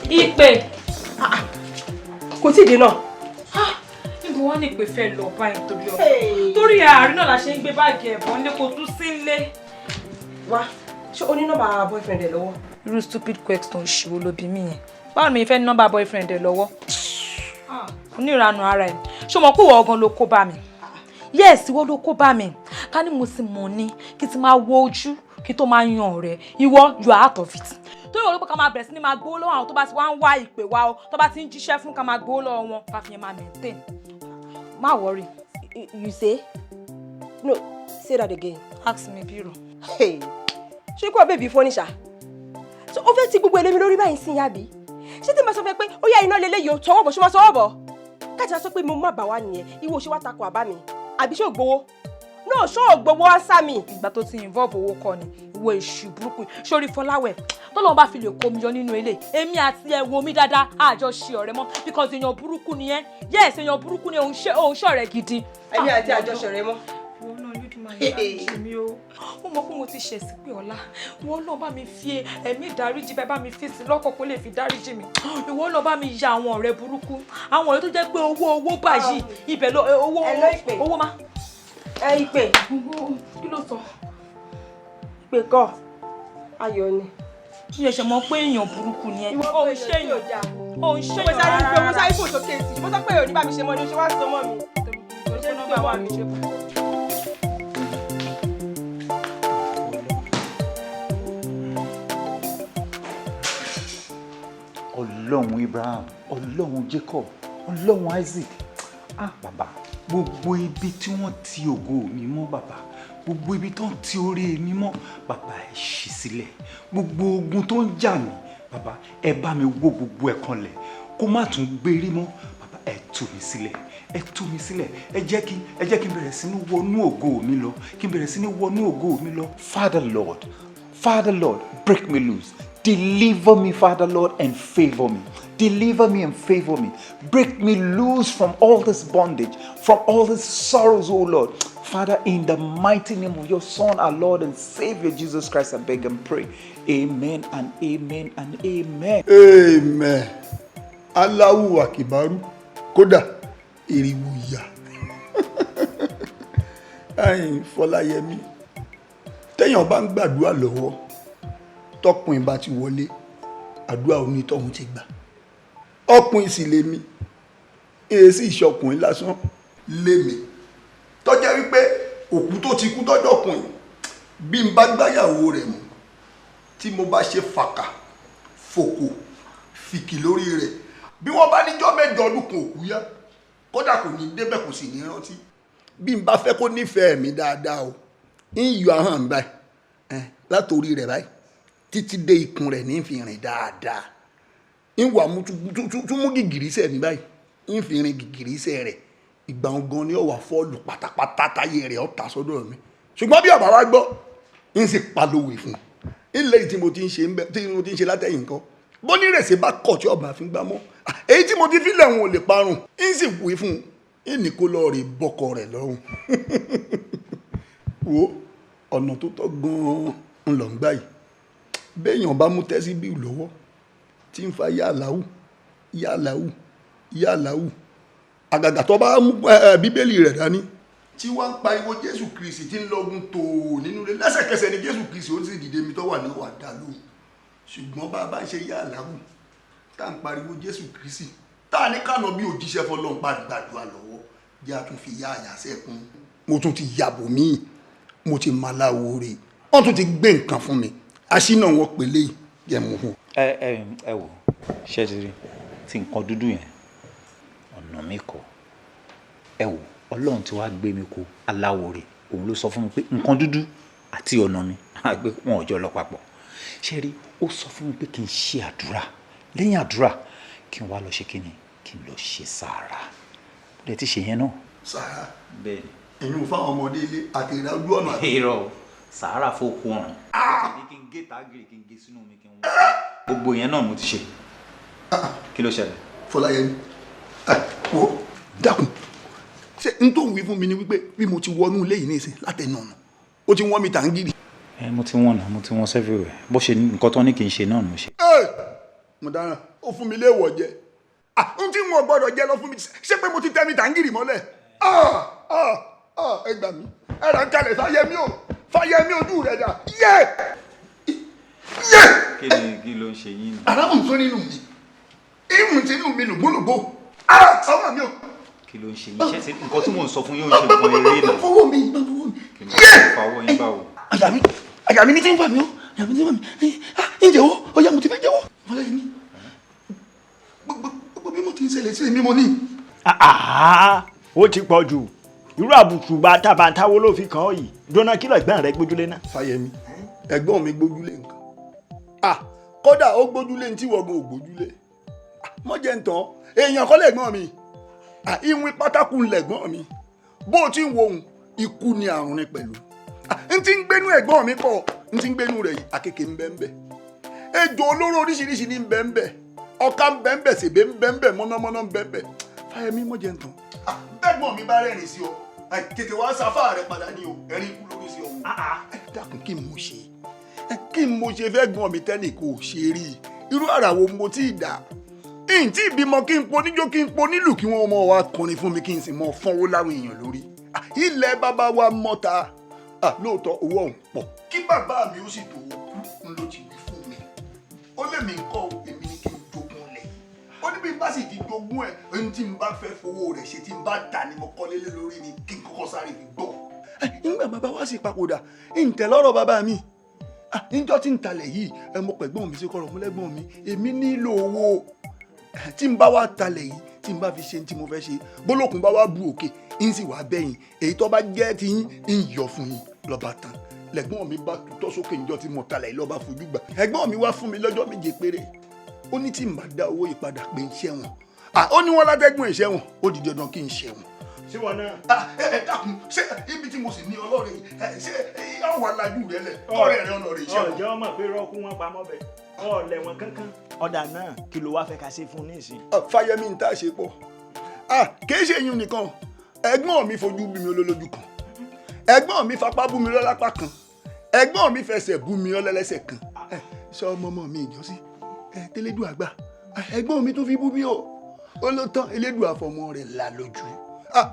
Ìpè. Kò tí ì dé náà. Níbo wá ní ìpè fẹ́ lọ báyìí torí ọ? Torí àárín náà la ṣe ń gbé báàgì ẹ̀bọ̀n nílé, kò tún sí nílé. Wá, ṣé o ní nọ́mbà boyfriend ẹ lọ́wọ́? Irú stupid question ṣìwò ló bí mi yẹn? Báwo ni mi fẹ́ ní nọ́mbà boyfriend ẹ lọ́wọ́? Onírànù ara ẹ̀. Ṣé o mọ̀ pé ìwọ ọgàn ló kó bá mi? Yes, ìwọ ló kó bá mi. Ká ní mo ti mọ̀ ni kí ti máa wo ojú kí tó máa yan ọ̀rẹ́. Ìwọ, you are out of it. Torí olùkọ́ ká máa bẹ̀rẹ̀ sí ni máa gbowó lọ́wọ́ àwọn tó bá ti wá ń wá ìpè wá o, tó bá ti ń jíṣẹ́ fún, ká máa gbowó lọ́wọ́ wọn, ká fi yẹn máa maintain. Má worry. You say? No, say that again. Ask me, Biro. Hey, ṣé kò baby fọ́ ní ṣá? So ó fẹ́ ti gbogbo ẹlẹ́mi lórí báyìí sí yàbí? Ṣé tí n bá sọ fẹ́ pé ó yá iná lélẹ́yìí o, tọwọ́ bọ̀, ṣó máa tọwọ́ bọ̀? Káàtì wá sọ pé mo má bà wá nìyẹn, ìwọ ṣe wá takò àbá mi? Àbí ṣé ò gbowó? No, ṣó ò gbowó answer mi? Ìgbà tó ti involve owó kọ́ ni, ìwọ èṣù burúkú. Sórí Fọláwẹ̀, tọ́lọ́run bá fi lè kó mi yọ nínú ilé, èmi àti ẹ, wo mi dáadáa, àjọ ṣe ọ̀rẹ́ mọ́, because èèyàn burúkú ni ẹ́. Yes, èèyàn burúkú ni, òun ṣe òun ṣọ̀rẹ́ gidi. Èmi àti àjọṣe rẹ mọ́. Wọ́n náà Olódùmarè dáríjì mi o. Mo mọ̀ pé mo ti ṣẹ̀ sí pé ọ̀la. Ìwọ náà bá mi fi ẹ̀mí ìdáríjì bẹ́ẹ̀ bá mi fi sí lọ́kàn kó lè fi dáríjì mi. Ìwọ náà bá mi ya àwọn ọ̀rẹ́ burúkú. Àwọn ọ̀rẹ́ tó jẹ́ pé owó owó báyìí ibẹ̀ ló owó Ẹ lọ ìpè. owó má. Ẹ ìpè. Kí ló sọ? Ìpè kọ́, ayọ̀ ni. Mi ò ṣe mọ̀ pé èèyàn burúkú ni ẹ. Ìwọ Ò ń ṣe èèyàn. Ò ń ṣe Mo èèyàn sáré rárá. mo sáré fò sókè sí. Mo sọ pé òní bá mi ṣe mọ́ ni o ṣe wá sọ mọ́ mi. Torí pé nọ́mbà wà mí ṣe kù. Ọlọ́run Abraham, Ọlọ́run Jacob, Ọlọ́run Isaac, ah bàbá, gbogbo ibi tí wọ́n ti ògo mi mọ́, bàbá, gbogbo ibi tó ń ti orí mi mọ́, bàbá, ẹ ṣí sílẹ̀. Gbogbo ogun tó ń jà mí, bàbá, ẹ bá mi wó gbogbo ẹ̀ kanlẹ̀ kó má tún gbérí mọ́. Bàbá, ẹ tú mi sílẹ̀, ẹ tú mi sílẹ̀. Ẹ jẹ́ kí n bẹ̀rẹ̀ sí ní wọnú ògo mi lọ, kí n bẹ̀rẹ̀ sí ní wọnú ògo mi lọ. Father Lord, Father Lord, break me loose. Deliver me, Father Lord, and favor me. Deliver me and favor me. Break me loose from all this bondage, from all these sorrows, O Lord. Father, in the mighty name of your Son, our Lord and Savior Jesus Christ, I beg and pray. Amen and amen and amen. Amen. Allahu akibaru, kódà ìrìwò ìyá ẹ̀yin Fọláyẹmí, téèyàn bá ń gbàdúrà lọ́wọ́, tọkùnrin bá ti wọlé, àdúrà onítọ̀hún ti gbà. Ọkùnrin sì lèmi, èsì ìṣọkùnrin lásán lèmi tọ́jẹ́ wípé òkú tó ti kú tọ́jọ́ ọkùnrin, bí n bá gbáyàwó rẹ̀ mú, tí mo bá ṣe fàkà fòkò fìkì lórí rẹ̀, bí wọ́n bá níjọ́ 8 ọdún kan, òkú yá, kódà kò ní débẹ̀, kò sì ní rántí. Bí n bá fẹ́ kó nífẹ̀ẹ́ mi dáadáa o, ń yọ ahọ́n mi báyìí látòrí rẹ̀ báyìí títí dé ikùn rẹ̀ ní fi rìn dáadáa, ń wà mú tún mú gìgìrísẹ̀ mi báyìí, ń fi rìn gìgìrísẹ̀ rẹ̀. Ìgbà gan ni ó wà fọ́ọ̀lù pátápátá, táyé rẹ̀ ó ta sọ́dọ̀ mi. Ṣùgbọ́n bí ọ̀bà wa gbọ́, ń sì palowè fún un ilé tí mo ti ń ṣe ń bẹ, tí mo ti ń ṣe látẹ̀yìn nǹkan bó ní rèsè bá kọ̀ tí ọba fi ń gbá mọ́ èyí tí mo ti fi lẹ̀wọ̀n ò lè parun, ń sì wí fún un, ń ní kó lọ́ọ́ rè bọ́kọ rẹ̀ lọ́rùn. Wo ọ̀nà tó tọ́ gan-an ń lọ ń gbà yìí. Béèyàn bá mú tẹ́sí bíi lọ́wọ́ tí ń fa yàláwù yàláwù yàláwù, àgàgà tó bá mú bíbélì rẹ̀ dání tí wọ́n ń pariwo Jésù Kristi, tí ń lọ́gun tòó nínú ilé, lẹ́sẹ̀kẹsẹ̀ ni Jésù Kristi ó sì dìde mi tó wà ní wà dá lóhùn. Ṣùgbọ́n bá a bá ń ṣe yàláwù tá à ń pariwo Jésù Kristi, tá a ní kànáà bí òjíṣẹ́ fọlọ́n pa gbàdúrà lọ́wọ́, jẹ́ a tún fi yá àyàsẹ́ kún. Mo tún ti yàbò míì, mo ti máa láwo rè, wọ́n tún ti gbé nǹkan fún mi, aṣínà wọn pèlè yẹ mú hù. Ẹ wò, ṣé ti rí ti nǹkan dúdú yẹn, ọ̀nà mi kọ. Ẹ wò, Ọlọ́run tí wàá gbé mi kó aláwo rè, òun ló sọ fún mi pé nǹkan dúdú àti ọ̀nà mi pé wọn ò jọ lọ papọ̀. Ṣé rí, ó sọ fún mi pé kí n ṣe àdúrà, lẹ́yìn àdúrà kí n wá lọ ṣe kíni, kí n lọ ṣe sàárà. Ó dẹ̀ ti ṣe yẹn náà. Sàárà? Bẹ́ẹ̀ni. Ẹ̀yin ò fáwọn ọmọdé ilé àti ìrà ojú ọ̀nà àti. Irọ́ o, sàárà fókun ọ̀run. Ní kí n gé tágìrì, kí n gé sínú mi, kí n wọ́n. Gbogbo yẹn náà mo ti ṣe. Kí ló ṣẹlẹ̀? Fọláyẹmí, wo, dákun, ṣé n tó ń wí fún mi ni wípé bí mo ti wọnú ilé yìí nísìn látẹnu ọ̀nà, ó ti wọ́n mi tàǹgìrì? Ẹ mo ti wọ́n náà, mo ti wọ́n everywhere. Bó ṣe nǹkan tó ní kí n ṣe náà ni mo ṣe. Mo dáràn, ó fún mi léèwọ̀ jẹ. N tí wọn gbọ́dọ̀ jẹ lọ fún mi, ṣé pé mo ti tẹ́ mi tàǹgìrì mọ́lẹ̀? Ah, ah, ah, ẹ gbà mí, ẹ rà ń kalẹ̀. Fáyẹmí o, Fáyẹmí, ojú rẹ̀ dà yé yé. Kí ni, kí ló ń ṣe yín ni? Arábùn tó nínú mi, ìmù tí inú mi lògbólògbó. Ah, ọwọ́ mi o. Kí ló ń ṣe yín? Ṣé ṣe nǹkan tí mò ń sọ fún yín ó ń ṣe nǹkan eré náà? Fọwọ́ mi, fọwọ́ mi. Kí ni ó fa ọwọ́ yín báwo? Àyà mi ní tí ń fà mí o, àyà mi ní tí ń fà mí. Ah, ń jẹ́wọ́, ọ̀yà mo ti fẹ́ jẹ́wọ́. Fọláyẹmí, gbogbo bí mo ti ń ṣẹlẹ̀ sí mi mo ní. Ah, ó ti pọ̀ jù. Irú àbùkù bá tàbántàwó ló fi kàn ọ́ yìí. Dóná, kí lọ́gbọ́n rẹ gbójúlé náà? Fáyẹmí, ẹ̀gbọ́n mi gbójúlé nǹkan. Ah, kódà ó gbójúlé ní tí wọ́n gan ò gbójúlé. Mọ́jẹ̀ ń tán, èèyàn kọ́ lẹ̀gbọ́n mi. Ah, ìwìn pátákù lẹ̀gbọ́n mi. Bó o ti ń wo òun, ikú ni àrùn ni pẹ̀lú. Ah, n ti ń gbénú ẹ̀gbọ́n mi pọ̀, n ti ń gbénú rẹ̀ yìí, àkekèé ń bẹ ń bẹ, ejò olóró oríṣiríṣi ní ń bẹ ń bẹ, ọ̀ka ń bẹ ń bẹ, sèbé ń bẹ ń bẹ, mọ́nàmọ́ná ń bẹ ń bẹ. Fáyẹmí, mọ́jẹ̀ ń tán. Ah, bẹ́gbọ́n mi bá rẹ́rìn sí ọ, tètè wá sáfà rẹ padà ní o, ẹ̀rín ikú lórí sí ọ. Ẹ dákun, kí n mo ṣe, kí n mo ṣe fẹ́ gbọ́n mi tẹ́nì kò ṣe rí i? Irú àrà wo mo tí ì dá n tí ìbímọ, kí n po níjó, kí n po nílù, kí wọ́n mọ̀ wá kọrin fún mi, kí n sì mọ̀ fọ́nwó láwọn èèyàn lórí? Ilẹ̀ bàbá wa mọ́ta. Lóòótọ́ owó ọ̀hún pọ̀, kí bàbá mi ó sì tó kú ń ló ti wí fún mi, ó lè mí kọ́ èmi ní kí n jogún lẹ̀. Ó ní bí n bá sì ti jogún ẹ̀, ohun tí n bá fẹ́ fowó rẹ̀ ṣe, tí n bá tà ní mo kọ́lé lé lórí ni kí n kọ́kọ́ sáré fi gbọ́. Nígbà bàbá wa sì papòdà, ǹtẹ̀ lọ́rọ̀ bàbá mi níjọ́ tí ń talẹ̀ yìí, ẹ mọ pẹ̀gbọ́n mi sí kọ́rọ̀ mú lẹ́gbọ́n mi, èmi nílò owó. Tí n bá wá talẹ̀ yìí, tí n bá fi ṣe tí mo fẹ́ ṣe, bólókun bá wá bu òkè, ń sì wá bẹ́yìn, èyí tó bá jẹ́ ti yín, ń yọ fún yín. Lọ́ba tán, lẹ́gbọ́n mi bá tutọ́ sókè níjọ́ tí mo talẹ̀ yìí, lọ́ba fojú gbà. Ẹ̀gbọ́n mi wá fún mi lọ́jọ́ 7 péré. Ó ní tí n bá dá owó yìí padà pé ń ṣẹ̀wọ̀n. Ó ní wọ́n látẹ́gùn ìṣẹ̀wọ̀n, ó di dandan kí n ṣẹ̀wọ̀n. Ṣé wọn náà? Ẹ dákun, ṣé ibi tí mo sì ní ọlọ́rẹ̀ yìí, ṣé ọ̀wà lajú rẹ lẹ̀ ọ̀rẹ́ rẹ ọlọ́rẹ̀ ìṣẹ̀wọ̀n? Ọ̀jẹ̀ ọmọ pé rọ́ọ̀kú wọn pamọ́ bẹ̀ ọ̀lẹ̀ wọn kankan. Ọ̀dà náà, kí ló wá fẹ́ ká ṣe fún nísìn? Fáyẹmí, ń tá a ṣe pọ̀. Kì í ṣe eyín nìkan. Ẹ̀gbọ́n mi fojú bí mi olólójú kan, ẹ̀gbọ́n mi fapá bú mi lọ́lápá kan, ẹ̀gbọ́n mi fẹsẹ̀ bú mi ọlẹ́lẹ́sẹ̀ kan. Ṣé ọmọ ọmọ mi ìjọsí tẹlẹdùn àgbà, ẹ̀gbọ́n mi tún fi bú mi o. Ó ló tán, elédùn àfọmọ rẹ̀ là lójú.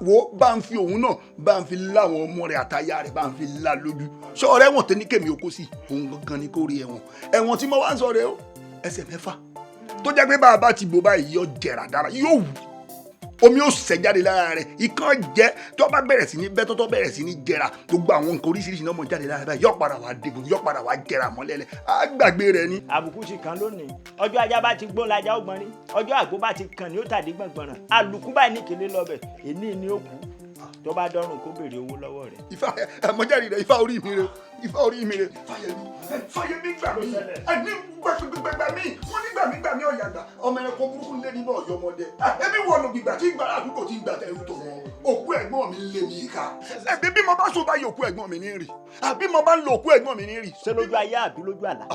Wo, bá ń fi òun náà, bá ń fi láwọn ọmọ rẹ̀ àtaya rẹ̀, bá ń fi là lójú. Ṣọ ọ̀rẹ́ wọn tó ní kèmí oko sí òun gangan ni kò rí ẹ̀wọ̀n. Ẹ̀wọ̀n tí mo wá ń sọ rẹ o, ẹsẹ̀ 6 tó jẹ́ pé bá a bá ti bò báyìí, yóò jẹrà dára, yóò wù, omi ó sẹ̀ jáde lára rẹ̀, ikán jẹ́. Tó bá bẹ̀rẹ̀ sí ní bẹ́, tó bẹ̀rẹ̀ sí ní jẹrà, gbogbo àwọn nǹkan oríṣiríṣi náà mọ̀ jáde lára báyìí, yóò padà wá dégun, yóò padà wá jẹrà mọ́lẹ́lẹ̀, á gbàgbé rẹ̀ ni. Àbùkù sì kan lónìí. Ọjọ́ ajá bá ti gbó lajá ó gbọ́n rí, ọjọ́ àgbo bá ti kàn ní ó tàdí gbọ̀ngbọ̀nràn. Àlùkù báyìí ní kele lọ́bẹ̀ èní ni ó kú. Tó bá dọ́rùn, kó béèrè owó lọ́wọ́ rẹ̀. Ifá ẹmọjẹ́rìí rẹ̀, ifá orí mi rẹ̀, ifá orí mi rẹ̀. Fáyẹmí, Fáyẹmí, gbà mí, ẹni gbẹgbẹgbẹ mi, wọn ní gbà mí, gbà mí, ọ̀yà gbà ọmọ ẹranko burúkú lé níbọ̀ ọ̀yọ́ ọmọdé. Ẹbí wọn lò gbìgbà tí gbàrà àdúgbò tí ń gbà tẹrù tọ̀ wọn. Òkú ẹ̀gbọ́n mi lé mi ká. Ẹbí bí mo bá sùn báyìí, òkú ẹ̀gbọ́n mi ní rì, àbí mo bá ń lo òkú ẹ̀gbọ́n mi ní rì. Ṣé lójú ayé àbí lójú àlá?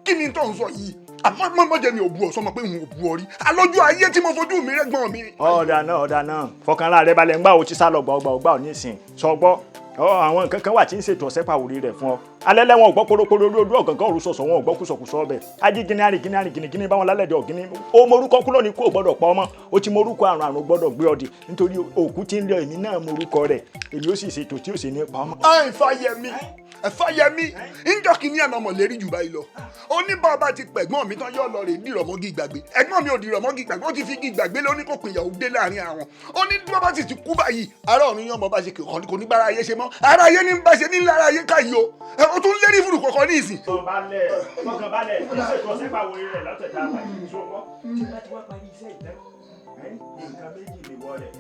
Kí ni tó ń sọ yìí? Àmọ́ mọ́jẹ́ mi ò bu ọ̀sán mọ́ pé n ò bu ọ rí alójú ayé tí mo fojú mi rẹ́gbọ́n mi. Ọ̀dà náà, ọ̀dà náà, fọkànlá rẹ balẹ̀. Ńgbà wo ti sá lọ gbà ọgbà ò ní ìsìn sọ gbọ́ ọ. Àwọn nǹkan kan wà tí ń ṣètò ọ̀sẹ̀ pàwórí rẹ̀ fún ọ. Alẹ́lẹ́ wọn ò gbọ́ korokoro orí ojú ọ̀gángan òru sọ̀sọ̀, wọn ò gbọ́ kùsọ̀kùsọ̀ ọbẹ̀ ajígini arìngini arìngìnìgìnì báwọn lálẹ́dẹ̀ ọ̀gìnì. Ó morúkọ kúrò ní kó o gbọ́dọ̀ pa ọmọ o ti morúkọ àrùn, àrùn gbọ́dọ̀ gbé ọdì nítorí òkú tí ń lọ. Èmi náà morúkọ rẹ̀, èmi ó sì ṣètò tí ó sì ní pa ọmọ. Ẹ Fáyẹmí, ẹ Fáyẹmí, ńjọ́ kìíní àná ọmọ lérí jù báyìí lọ. Ó ní bàbá ti pẹ̀gbọ́n mi tán, yóò lọ rè dìrọ̀ mọ́gì gbàgbé. Ẹ̀gbọ́n mi ò dìrọ̀ mọ́gì gbàgbé, ó ti fi igi gbàgbé lóní kò pin ìyàwó dé láàrin àwọn. Ó ní bí bàbá sì ti kú báyìí, ará ọ̀run yóò mọ bá ṣe, kò ní gbára ayé ṣe mọ́. Ara ayé ní bá ṣe ní lára ayé káyìí o. Ẹ ó tún lérí fúrù kọ̀ọ̀kan ní ìsìn. Fọkànbalẹ̀, fọkànbalẹ̀, ṣètò ọ̀sẹ̀ pàwórí rẹ̀ lọ́tẹ̀ tá a wà yìí. Sọ́kọ́ tí bá ti wá parí iṣẹ́ ìtẹ́, nǹkan méjì lè wọ rẹ̀.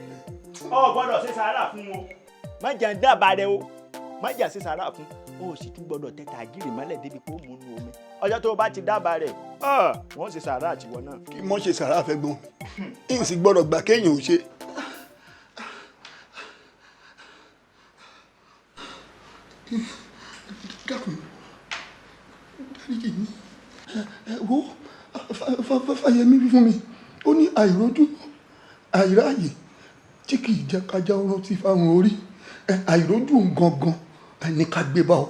Ọ gbọ́dọ̀ ṣe sàárà fún o, má jẹ́ ń dábàá rẹ o, má jẹ́ ṣe sàárà fún o, sì tún gbọ́dọ̀ tẹ tàgìrì mọ́lẹ̀ débi pé ó mú nu omi. Ọjọ́ tó o bá ti dábàá rẹ̀, wọ́n ṣe sàárà àtiwọ́ náà. Kí mọ́ ṣe sàárà fẹ́ gbọ́n mi, n sì gbọ́dọ̀ gbà kéèyàn ò ṣe. Dákun, dáríjì mi. Wo, Fáyẹmí wí fún mi, ó ní àìrójú àìráàyè tí kì í jẹ́ kájá rántí fáwọn orí. Àìrójú gangan ní ká gbé bá ọ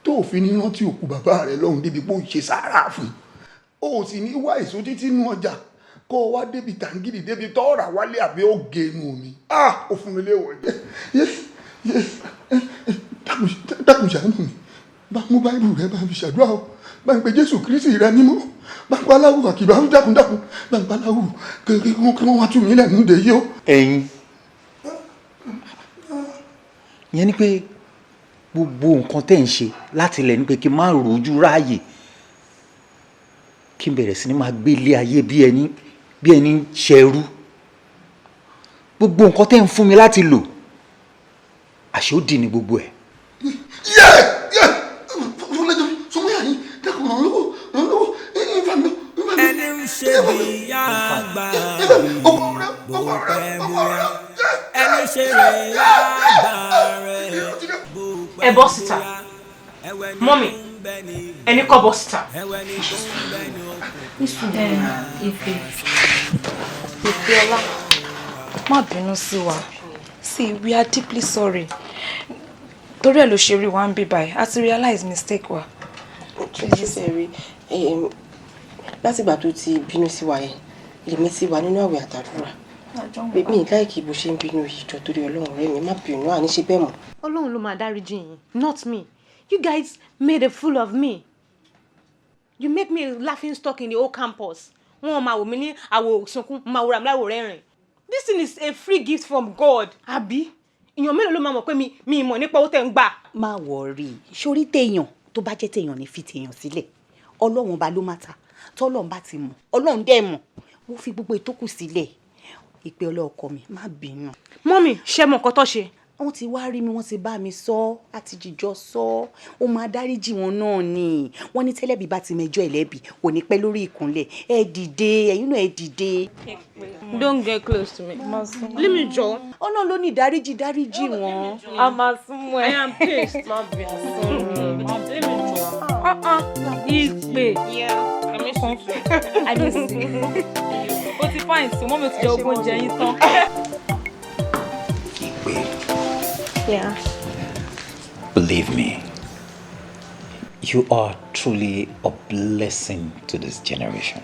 tó òfin ní rántí òkú bàbá rẹ lọ́hùn débi pé ó ṣe sàárà fún o, ò sì ní wá èso títí nú ọjà. Kó o wá débi tàǹgìrì, débi tọ́ọ̀rà wálé, àbí ó gé inú mi. Ah, ó fún mi léwọ̀ jẹ́. Yé yé, dákun, ṣàánú mi. Bá mú báíbù rẹ, bá fi ṣàdúrà o, bá ń pe Jésù Kristi rẹ mímọ́, bá ń pa aláwù àkìbá, dákun dákun, bá ń pa aláwù kí wọ́n wá tú mi lẹ́nu dè yí o. Ẹ̀yin ìyẹn ni pé gbogbo nǹkan tẹ́ ń ṣe láti ilẹ̀ ni pé kí n má rojú ráàyè, kí n bẹ̀rẹ̀ sí ni máa gbé ilé ayé bí ẹni ṣẹrú. Gbogbo nǹkan tẹ́ ń fún mi láti lò, àṣé ó dì ní gbogbo ẹ̀. Yẹ yẹ, fọlẹ́jọ́ sọmọ yà yín, dákun, ràn lọ́wọ́, ràn lọ́wọ́, ìfà mi. Ẹni ń ṣe bí ìyá àgbà bó pẹ́ bóyá, ẹni ṣe rẹ̀ àgbà rẹ̀ bó pẹ́. Ẹ bọ́ síta, mummy. Ẹni kọ́ bọ́ síta. Ìfẹ́, Ìfẹ́ọlá, má bínú sí wa. See, we are deeply sorry. Torí ẹ̀ ló ṣe rí wa ń bí báyìí, a ti realize mistake wa. Ṣe rí, látìgbà tó ti bínú sí wa yẹn, lèmi ti wà nínú àwẹ̀ àtàdúrà. Mi like bó ṣe ń bínú yìí. Jọ, torí Ọlọ́run, ọ̀rẹ́ mi, má bínú, àní ṣe bẹ́ẹ̀ mọ́. Ọlọ́run ló máa dáríjì yín, not me. You guys made a fool of me. You make me a laughing stock in the whole campus. Wọ́n máa wò mí ní àwò sunkún, máa wòrà mi láwò rẹ́rìn. This thing is a free gift from God. Àbí èèyàn mélòó ló máa mọ̀ pé mi mọ̀ nípa owó tẹ̀ ń gbà? Má worry. Sórí téèyàn tó bá jẹ́ téèyàn ní fi téèyàn sílẹ̀, Ọlọ́run ọba ló má ta. Tọ́lọ́run bá ti mọ̀, Ọlọ́run dẹ̀ mọ̀. Wọ́n fi gbogbo ìtókù sílẹ̀. Ìpè ọlọ́ọ̀kọ mi, má bínú. Mummy, ṣé mọ̀ nǹkan tó ṣe? Wọ́n ti wá rí mi, wọ́n ti bá mi sọ, àti jìjọ sọ. Ó máa dáríjì wọn náà ni. Wọ́n ní tẹ́lẹ̀bí bá ti mẹjọ́ ẹ̀lẹ́bí kò ní pẹ́ lórí ìkúnlẹ̀. Ẹ dìde, ẹ̀yin náà, ẹ dìde. Don't get close to me. Leave me jọ. Ọlọ́run ló ní dáríjì, dáríjì wọn. A máa súnmọ́ ẹ. I am pissed. Má bínú. Leave me jọ. Ìpè. Yeah, I miss you too. I miss you. Ó ti fine sí, mummy ti jẹ ogún oúnjẹ yín tán. Ìpè. Yeah. Believe me, you are truly a blessing to this generation.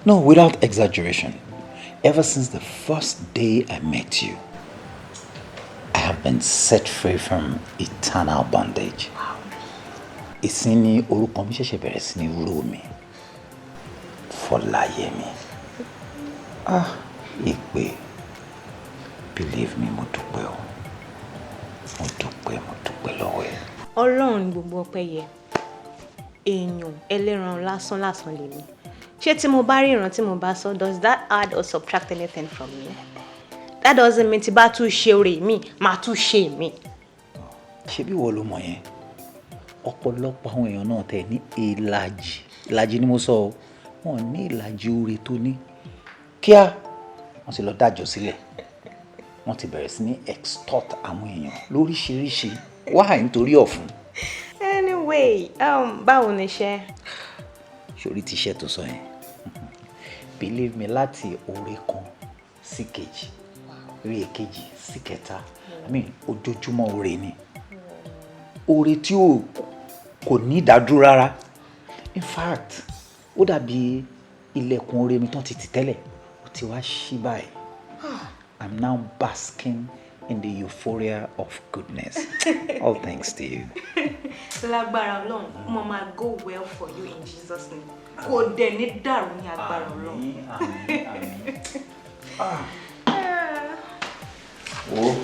No, without exaggeration. Ever since the first day I met you, I have been set free from eternal bondage. Ìsìn ni orúkọ mi ṣẹ̀ṣẹ̀ bẹ̀rẹ̀ sí ní ró mi. Fọláyẹmí. Ah, Ìpè. Believe me, mo dúpẹ́ o. Mo dúpẹ́, mo dúpẹ́ lọ́wọ́ ẹ. Ọlọ́run ni gbogbo ọpẹ́ yẹ. Èèyàn ẹlẹ́ran lásán lásán lèmi. Ṣé tí mo bá rí ìran tí mo bá sọ, does that add or subtract anything from me? That doesn't mean tí bá tún ṣe oore mi, màá tún ṣe mi. Ṣebí ìwọ ló mọ̀ yẹn? Ọ̀pọ̀lọpọ̀ àwọn èèyàn náà tẹ̀ ní ìlàjì, ìlàjì ni mo sọ o, wọn ní ìlàjì oore tó ní. Kíá, wọ́n ti lọ dájọ́ sílẹ̀, wọ́n ti bẹ̀rẹ̀ sí ní extort àwọn èèyàn lóríṣiríṣi. Why? Nítorí ọ̀fun. Anyway, báwo ni iṣẹ́? Sórí ti iṣẹ́ tó sọ yẹn, believe me, láti oore kan sí kejì, rí èkejì sí kẹta, I mean, ojoojúmọ́ oore ni, oore tí ò kò ní ìdádúró rárá. In fact, ó dàbí ilẹ̀kùn oore mi tán ti tì tẹ́lẹ̀, ó ti wá ṣí báyìí. I'm now basking in the euphoria of goodness, all thanks to you. Lágbára Ọlọ́run, mo máa go well for you in Jesus' name. Kò dẹ̀ ní dàrú ní agbára Ọlọ́run. Àmín, àmín. Ah. Oh.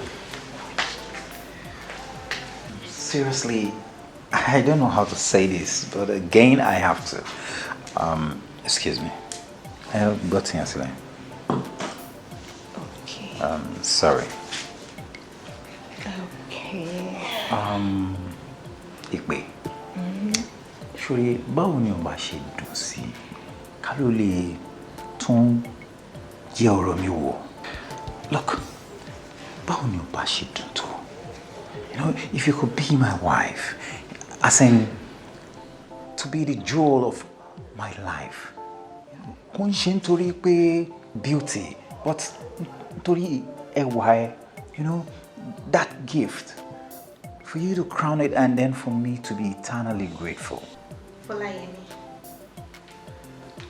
Seriously, I don't know how to say this, but again, I have to. Excuse me. I have got here. Okay. Sorry. Okay. Ìpè. Ṣòrí, báwo ni o bá ṣe dùn sí ká ló lè tún yẹ ọ̀rọ̀ mi wò? Look, báwo ni o bá ṣe dùn tó? If you could be my wife, as in to be the jewel of my life. Kò ń ṣe nítorí pé beauty, but nítorí ẹwà ẹ, that gift, for you to crown it and then for me to be eternally grateful. Fọláyẹmí,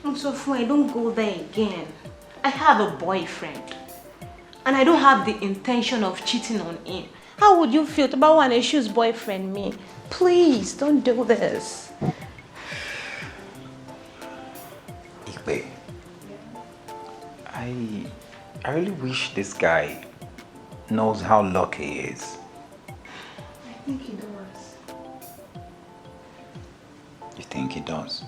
Mo sọ fún ẹ, don't go there again. I have a boyfriend and I don't have the intention of cheating on him. How would you feel tó bá wà ní shoes boyfriend mi? Please don't do this. Ipe, I really wish this guy knows how lucky he is. I think he does. You think he does?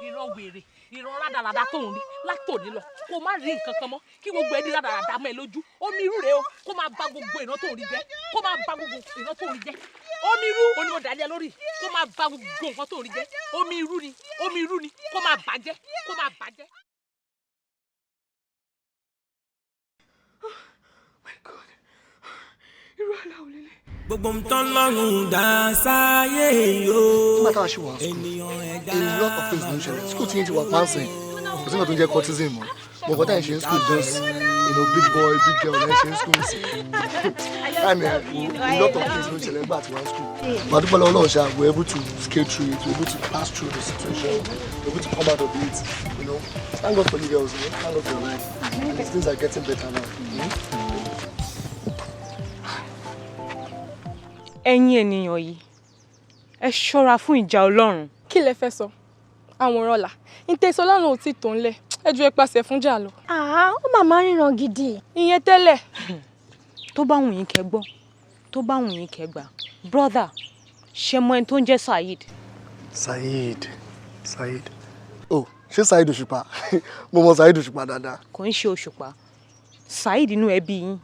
Ìran wèrè, ìran rádaràda tó ń rí látòní lọ, kó má rí nǹkan kan mọ́, kí gbogbo ẹni rádaràda mọ́ ẹ lójú. Omi irú rèé o, kó máa ba gbogbo ìran tó ń rí jẹ́, kó máa ba gbogbo ìran tó ń rí jẹ́. Omi irú oní mo dàlẹ́ lórí, kó máa ba gbogbo nǹkan tó ń rí jẹ́. Omi irú ni, omi irú ni, kó máa bàjẹ́, kó máa bàjẹ́. Gbogbo ń tán lọ́rùn dá sáyé yó. Nígbà táwa ṣì wà ní school, a lot of things ló ń ṣẹlẹ̀. School tí yín ti wà pàǹsìn, kò sí nǹkan tó ń jẹ́ cultism mọ́. Mo kọ́ táyà ṣe ń school, just big boy, big girl ẹ̀ ṣe ń school sí. Time ẹ̀, a lot of things ló ń ṣẹlẹ̀ nígbà tí wà ní school. Màá dúpẹ́ lọ́wọ́ Ọlọ́run ṣá, we were able to scale through it, we were able to pass through the situation, we were able to come out of it. Thank God for you girls. Thank God for your life. And things are getting better now. Ẹ̀yin ènìyàn yìí, ẹ ṣọ́ra fún ìjà Ọlọ́run. Kí lẹ fẹ́ sọ? Àwòrán ọ̀la ìtẹ̀sọ́ lọ́run ò tí tó ń lẹ̀, ẹ ju ẹ pàṣẹ fún jà lọ. Àá, ó mà máa ń ríran gidi. Ìyẹn tẹ́lẹ̀. Tó bá wùn yín kẹ́ gbọ́, tó bá wùn yín kẹ́ gbà. Brother, ṣe mọ ẹni tó ń jẹ́ Saheed? Saheed, Saheed. Oh, ṣé Saheed Òṣùpá? Mo mọ Saheed Òṣùpá dáadáa. Kò ń ṣe Òṣùpá, Saheed inú ẹbí yín.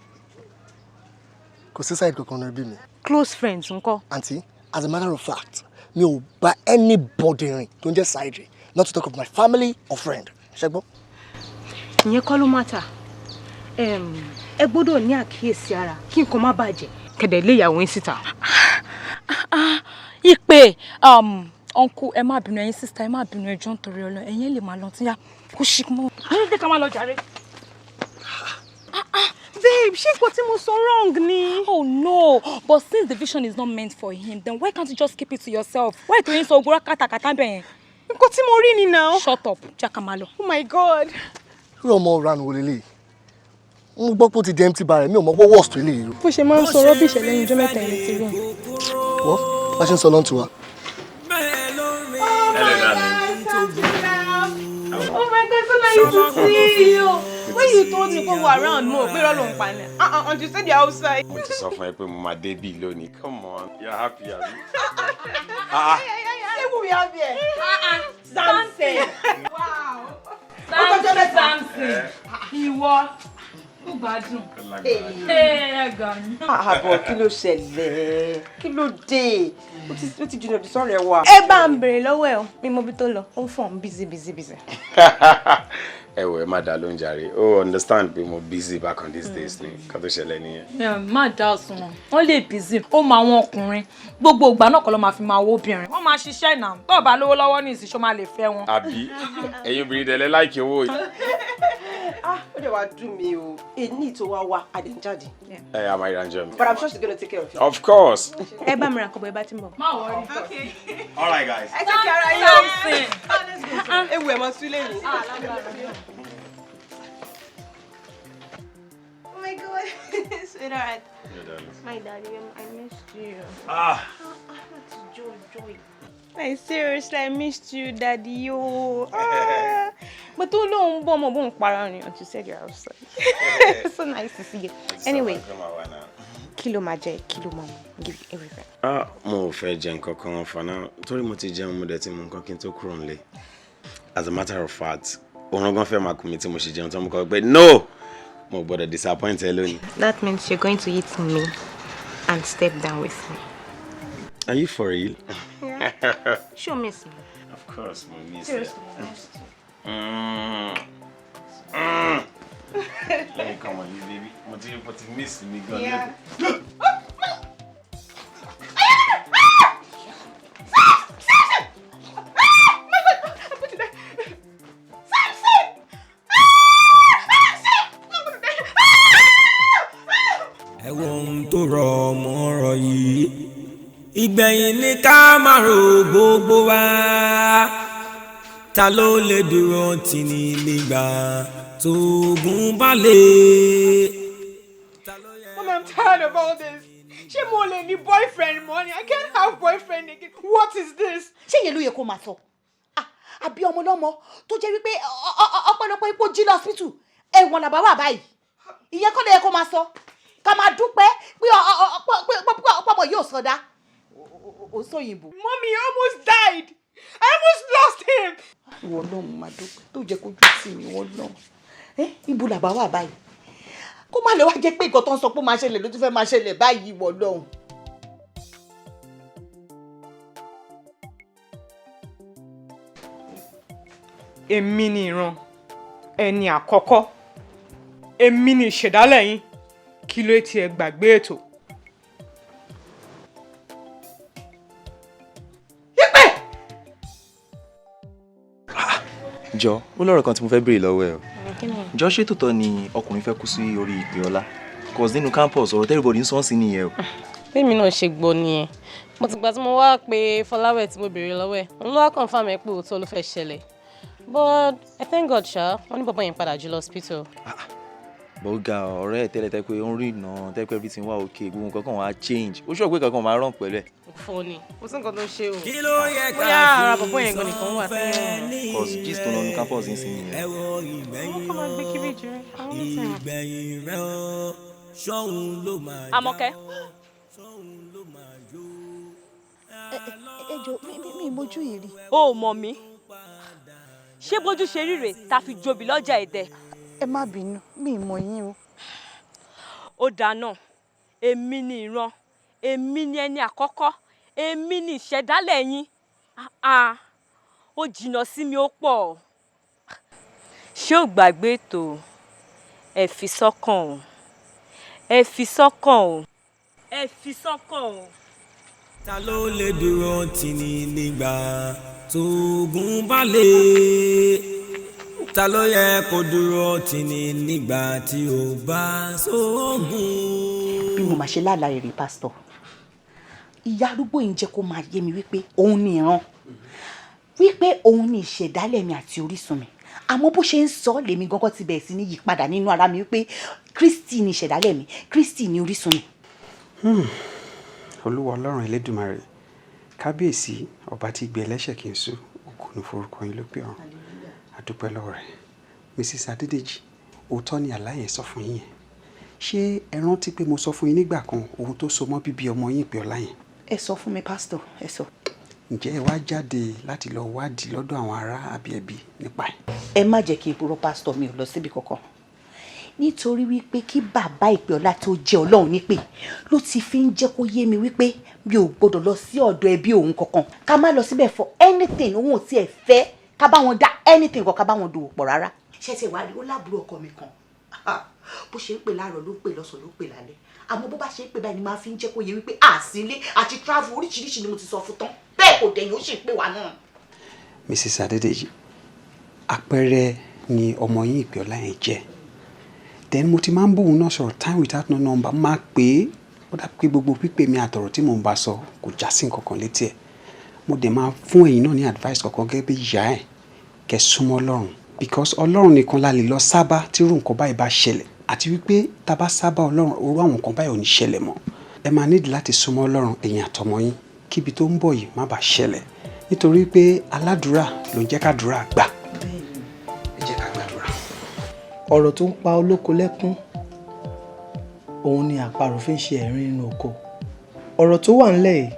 Kò sí Saheed kankan nínú ẹbí mi. Close friends ńkọ́? Aunty, as a matter of fact, mi ò bá anybody rìn tó ń jẹ́ Saheed rí, not to talk of my family or friend. Ṣé gbọ́? Ìyẹn kọ́ ló matter. Ẹ gbọ́dọ̀ ní àkíyèsí ara kí nǹkan má bàjẹ́ kẹ̀dẹ̀ lé ìyàwó yín síta. Ìpè, uncle, ẹ má bínú, ẹ̀yin sister, ẹ má bínú, ẹ jọ̀ọ́, nítorí Ọlọ́run, ẹ̀yin lè máa lọ tí yá kó ṣì mọ́. Ẹ jẹ́ ká máa lọ jàre. Babe, ṣé nǹkan tí mo sọ wrong ni? Oh no, but since the vision is not meant for him, then why can't you just keep it to yourself? Why tó yín sọ ogun kátàkátà bẹ̀ yẹn? Nǹkan tí mo rí ni now. Shut up, jẹ́ ká máa lọ. Oh my God. Irú ọmọ ọ̀ràn wo lélẹ́yìí? Mo gbọ́ pé ó ti di empty barrel, mi ò mọ̀ pé worst tó eléyìí o. Bó ṣe máa ń sọ rubbish lẹ́yìn ọjọ́ 3 yẹn ti rí òun. Wọ́n bá ṣe ń sọ lọ́n tiwa. Hello, darling. Oh my God, so nice to see you. When you told me go around mo, pé irọ́ ló ń pa ni. Uh-uh, until you said you're outside. Mo ti sọ fún ẹ pé mo máa dé bí lónìí. Come on, you're happy, abi? Ah, Say who we have here? Samson. Wow. Samson, Samson. Ìwọ. Ó gbádùn. Ẹ gà mí. Àbọ̀, kí ló ṣẹlẹ̀? Kí ló dé? Ó ti jìnnà jù sọ́rọ̀ ẹ wà. Ẹ bá ń bèrè lọ́wọ́ ẹ̀ o, mi mọ ibi tó lọ, ó ń fọ̀n busy, busy, busy. Ẹ wò, ẹ má dá lóúnjẹ rẹ. Ó understand pé mo busy back on these days ni. Nǹkan tó ṣẹlẹ̀ nìyẹn. Má dá ọ̀sùn wọn, wọ́n lè busy. Ó mọ àwọn ọkùnrin, gbogbo ìgbà náà kọ́ ló máa fi máa wó obìnrin. Wọ́n máa ṣiṣẹ́ náà, tó bá lówó lọ́wọ́ ní ìsìn, ṣó máa lè fẹ́ wọn. Àbí ẹ̀yin obìnrin dẹ̀ lẹ like owó yìí. Ah, ó dẹ̀ wá dùn mí o. Èyí tó wá wá, adẹ̀ ń jáde. Ẹ a máa ríra jọ mi. But I'm sure she's gonna take care of you. Of course. Ẹ bá mi ra nǹkan bọ̀ ẹ bá ti ń bọ̀. Má worry. Okay. All right, guys. Ẹ take care ara yín o. Samson. Ewu ẹ̀ mọ sílé yìí. Oh my God, sweetheart. Yeah, darling. My darling, I missed you. Ah. Joy, joy. Like seriously, I missed you, daddy. Yo. Ah. But tó lóun bọ́ ọmọ bóun para ni until you said you're outside. So nice to see you. Anyway, kí ló máa jẹ, kí ló máa mu? Give you everything. Ah, mo ò fẹ́ jẹ nǹkan kan for now torí mo ti jẹun, mo dẹ̀ ti mu nǹkan kí n tó kúrò nílé. As a matter of fact, òun gan fẹ́ máa kú mi tí mo ṣe jẹun tán, mo kọ́ pé no, mo gbọ́dọ̀ disappoint ẹ lónìí. That means you're going to eat me and step down with me. Are you for real? Yeah. Sure, miss me. Of course, mo miss Seriously, ẹ. I missed you. Let me come on you, baby. Mo ti miss mi gan. Yeah. Ẹ wo ohun tó rọ ọmọ ọ̀rọ̀ yìí. Ìgbẹ̀yìn ní ká máa ro gbogbo wa. Ta ló lè dúró tì ní nígbà tógun bá lè? Mom, I'm tired of all this. Ṣé mo lè ní boyfriend mọ́ ni? I can't have boyfriend again. What is this? Ṣé ìyẹn ló yẹ kó máa sọ? Ah, àbí ọmọ ọlọ́mọ tó jẹ́ wípé ọpẹ́lọpẹ́ ipò jí lọ hospital, ẹ̀wọ̀n làbá wà báyìí. Ìyẹn kọ́ ló yẹ kó máa sọ? Ká máa dúpẹ́ pé ọmọ yóò sọdá ó sóyìnbó. Mommy, he almost died. I almost lost him. Ìwọ náà, mo máa dúpẹ́ tó jẹ́ kójú sí mi. Ìwọ náà, ẹ ibo làbá wà báyìí? Kó má lè wá jẹ́ pé nǹkan tó ń sọ pé ó máa ṣẹlẹ̀ ló tún fẹ́ máa ṣẹlẹ̀ báyìí, ìwọ lọ́hùn. Èmi ni ìran ẹni àkọ́kọ́, èmi ni ìṣẹ̀dálẹ̀ yín. Kí ló tí ẹ gbàgbé ètò? Jọ, ó lọ́rọ̀ kan tí mo fẹ́ béèrè lọ́wọ́ ẹ o. Jọ, ṣé tòótọ́ ni ọkùnrin fẹ́ kú sí orí ìpè ọlá? Cause nínú campus, ọ̀rọ̀ everybody ń sọ sí nìyẹn o. Bẹ́ẹ̀mi náà ṣe gbọ́ nìyẹn. Mo ti gbà tí mo wá pé Fọláwẹ̀ tí mo béèrè lọ́wọ́ ẹ̀, òun ló wá confirm ẹ pé òótọ́ ló fẹ́ ṣẹlẹ̀. But I thank God ṣá, wọ́n ní bàbá yẹn padà jí lọ hospital. Bọ́gà ọ̀rẹ́ ẹ̀ tẹ́lẹ̀ tẹ́ pé ó ń rí ìnà tẹ́ pé everything wà okay, gbogbo nǹkan kan wà á change, ó ṣọ̀ pé kankan máa rán pẹ̀lú ẹ̀. Fọ́ ni, kò sí nǹkan tó ń ṣe o. Kí ló yẹ ká Bóyá ara fi bọ̀bọ̀ yẹn gan nìkan wà sọ́fẹ́ tí Cause gist tó ń lọ ní campus yìí sí nìyẹn. Ẹ wo ìgbẹ̀yìn. Wọ́n kọ́ máa gbé kiri jù àwọn onítìrìn. Ìgbẹ̀yìn rẹ̀ o, ṣóun ló máa já. Àmọ̀kẹ́. Ẹ jọ, mi mojú yìí rí. O ò mọ̀ mí. Ṣé bójú ṣe rí rèé tá a fi jobi lọ́jà Ẹ̀dẹ? Ẹ má bínú, mi ì mọ̀ yín o. Ó dáná, èmi ni ìran, èmi ni ẹni àkọ́kọ́, èmi ni ìṣẹ̀dálẹ̀ yín. Ah, ah, ó jìnnà sí mi, ó pọ̀. Ṣé ò gbàgbé ètò? Ẹ fi sọ́kàn o, ẹ fi sọ́kàn o, ẹ fi sọ́kàn o. Ta ló lè dúró tì ní nígbà tógun bá lè? Ta ló yẹ kó dúró tì ní nígbà tí ó bá sógun? Bí mo máa ṣe lálàá èrè, pásítọ̀, ìyá arúgbó yìí ń jẹ́ kó máa yé mi wípé òun ni ìran, wípé òun ni ìṣẹ̀dálẹ̀ mi àti orísun mi. Àmọ́ bó ṣe ń sọ, lèmi gangan ti bẹ̀rẹ̀ sí ní yípadà nínú ara mi wípé Kristi ni ìṣẹ̀dálẹ̀ mi, Kristi ni orísun mi. Olúwa Ọlọ́run Elédùmarè, kábíyèsí, ọba tí gbé ẹlẹ́ṣẹ̀ kì í sú, ògo ní forúkọ yín lókè ọ̀run. Àdúpẹ́ lọ́wọ́ rẹ̀. Mrs Adédèjì, òótọ́ ni àlá yẹn sọ fún yín yẹn. Ṣé ẹ rántí pé mo sọ fún yín nígbà kan ohun tó so mọ́ bíbí ọmọ yín ìpè ọlá yẹn? Ẹ sọ fún mi, pásítọ̀, ẹ sọ. Ǹjẹ́ ẹ wá jáde láti lọ wádìí lọ́dọ̀ àwọn ará àbí ẹbí nípa ẹ̀? Ẹ má jẹ́ kí n purọ́, pásítọ̀, mi ò lọ síbi kankan, nítorí wípé kí bàbá ìpè ọlá tó jẹ́ Ọlọ́run nípè ló ti fi ń jẹ́ kó yé mi wípé mi ò gbọ́dọ̀ lọ sí ọ̀dọ̀ ẹbí òun kankan, ká má lọ síbẹ̀ for anything. Òun ò tiẹ̀ fẹ́ ká bá wọn dá anything kan, ká bá wọn dòwò pọ̀ rárá. Ṣé ti wá rí, ó láàbúrò ọkọ mi kan, bó ṣe ń pè láàárọ̀ ló ń pè lọ́sàn-án ló ń pè lálẹ́. Àmọ́ bó bá ṣe ń pè báyìí ni máa fi ń jẹ́ kó yé wípé àsílé àti travel oríṣiríṣi ni mo ti sọ fún tán. Bẹ́ẹ̀ kò dẹ̀yìn, ó sì ń pè wá náà. Mrs Adédèjì, àpẹẹrẹ ni ọmọ yín ìpè ọlá yẹn jẹ́. Then mo ti máa ń bóun náà sọ̀rọ̀ time without no number, máa pè é, ó dà pé gbogbo pípè mi àtọ̀rọ̀ tí mò ń bá sọ kò já sí nǹkan kan létí ẹ̀. Mo dẹ̀ máa fún ẹ̀yin náà ní advice kankan gẹ́gẹ́ bí ìyá ẹ̀, kẹ́ súnmọ́ Ọlọ́run, because Ọlọ́run nìkan la lè lọ sábà tí irú nǹkan báyìí bá ṣẹlẹ̀, àti wípé tá a bá sábà Ọlọ́run, orú àwọn nǹkan báyìí ò ní ṣẹlẹ̀ mọ́. Ẹ máa nídìí láti súnmọ́ Ọlọ́run, ẹ̀yin àtọmọ yín, kíbi tó ń bọ̀ yìí má bàa ṣẹlẹ̀, nítorí pé aládùúrà ló ń jẹ́ kádùúrà gbà. Ẹ jẹ́ ká gbàdúrà. Ọ̀rọ̀ tó ń pa olóko lẹ́kún, òun ni àparò fi ń ṣe ẹ̀rín nínú oko. Ọ̀rọ̀ tó wà ńlẹ̀ yìí,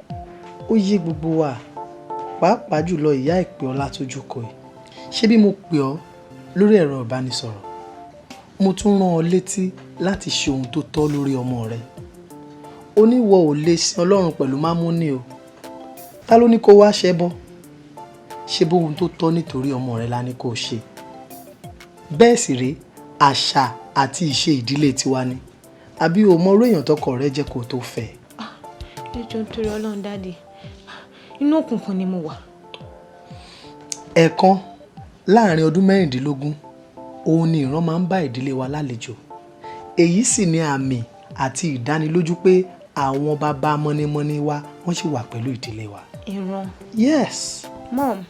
ó yé gbogbo wa, pàápàá jùlọ ìyá ìpè ọlá tó jókòó yìí. Ṣé bí mo pè ọ́ lórí ẹ̀rọ ìbánisọ̀rọ̀, mo tún rán ọ létí láti ṣe ohun tó tọ́ lórí ọmọ rẹ. Oníwọ ò lè sin Ọlọ́run pẹ̀lú mámúni o. Ta ló ní kó wá ṣẹbọ? Ṣe bóhun tó tọ́ nítorí ọmọ rẹ la ní kó ṣe? Bẹ́ẹ̀ sì rèé, àṣà àti ìṣe ìdílé tiwa ni. Àbí o mọ orú èèyàn tọkọ rẹ jẹ́ kó tó fẹ́? Ẹ jọ̀ọ́, nítorí Ọlọ́run, daddy, inú òkùnkùn ni mo wà. Ẹ̀ẹ̀kan láàrin ọdún 16, òun ni ìran máa ń bá ìdílé wa lálejò. Èyí sì ni àmì àti ìdánilójú pé Àwọn bàbá mọ́nímọ́ní wa, wọ́n sì wà pẹ̀lú ìdílé wa. Ìran? Yes. Mom,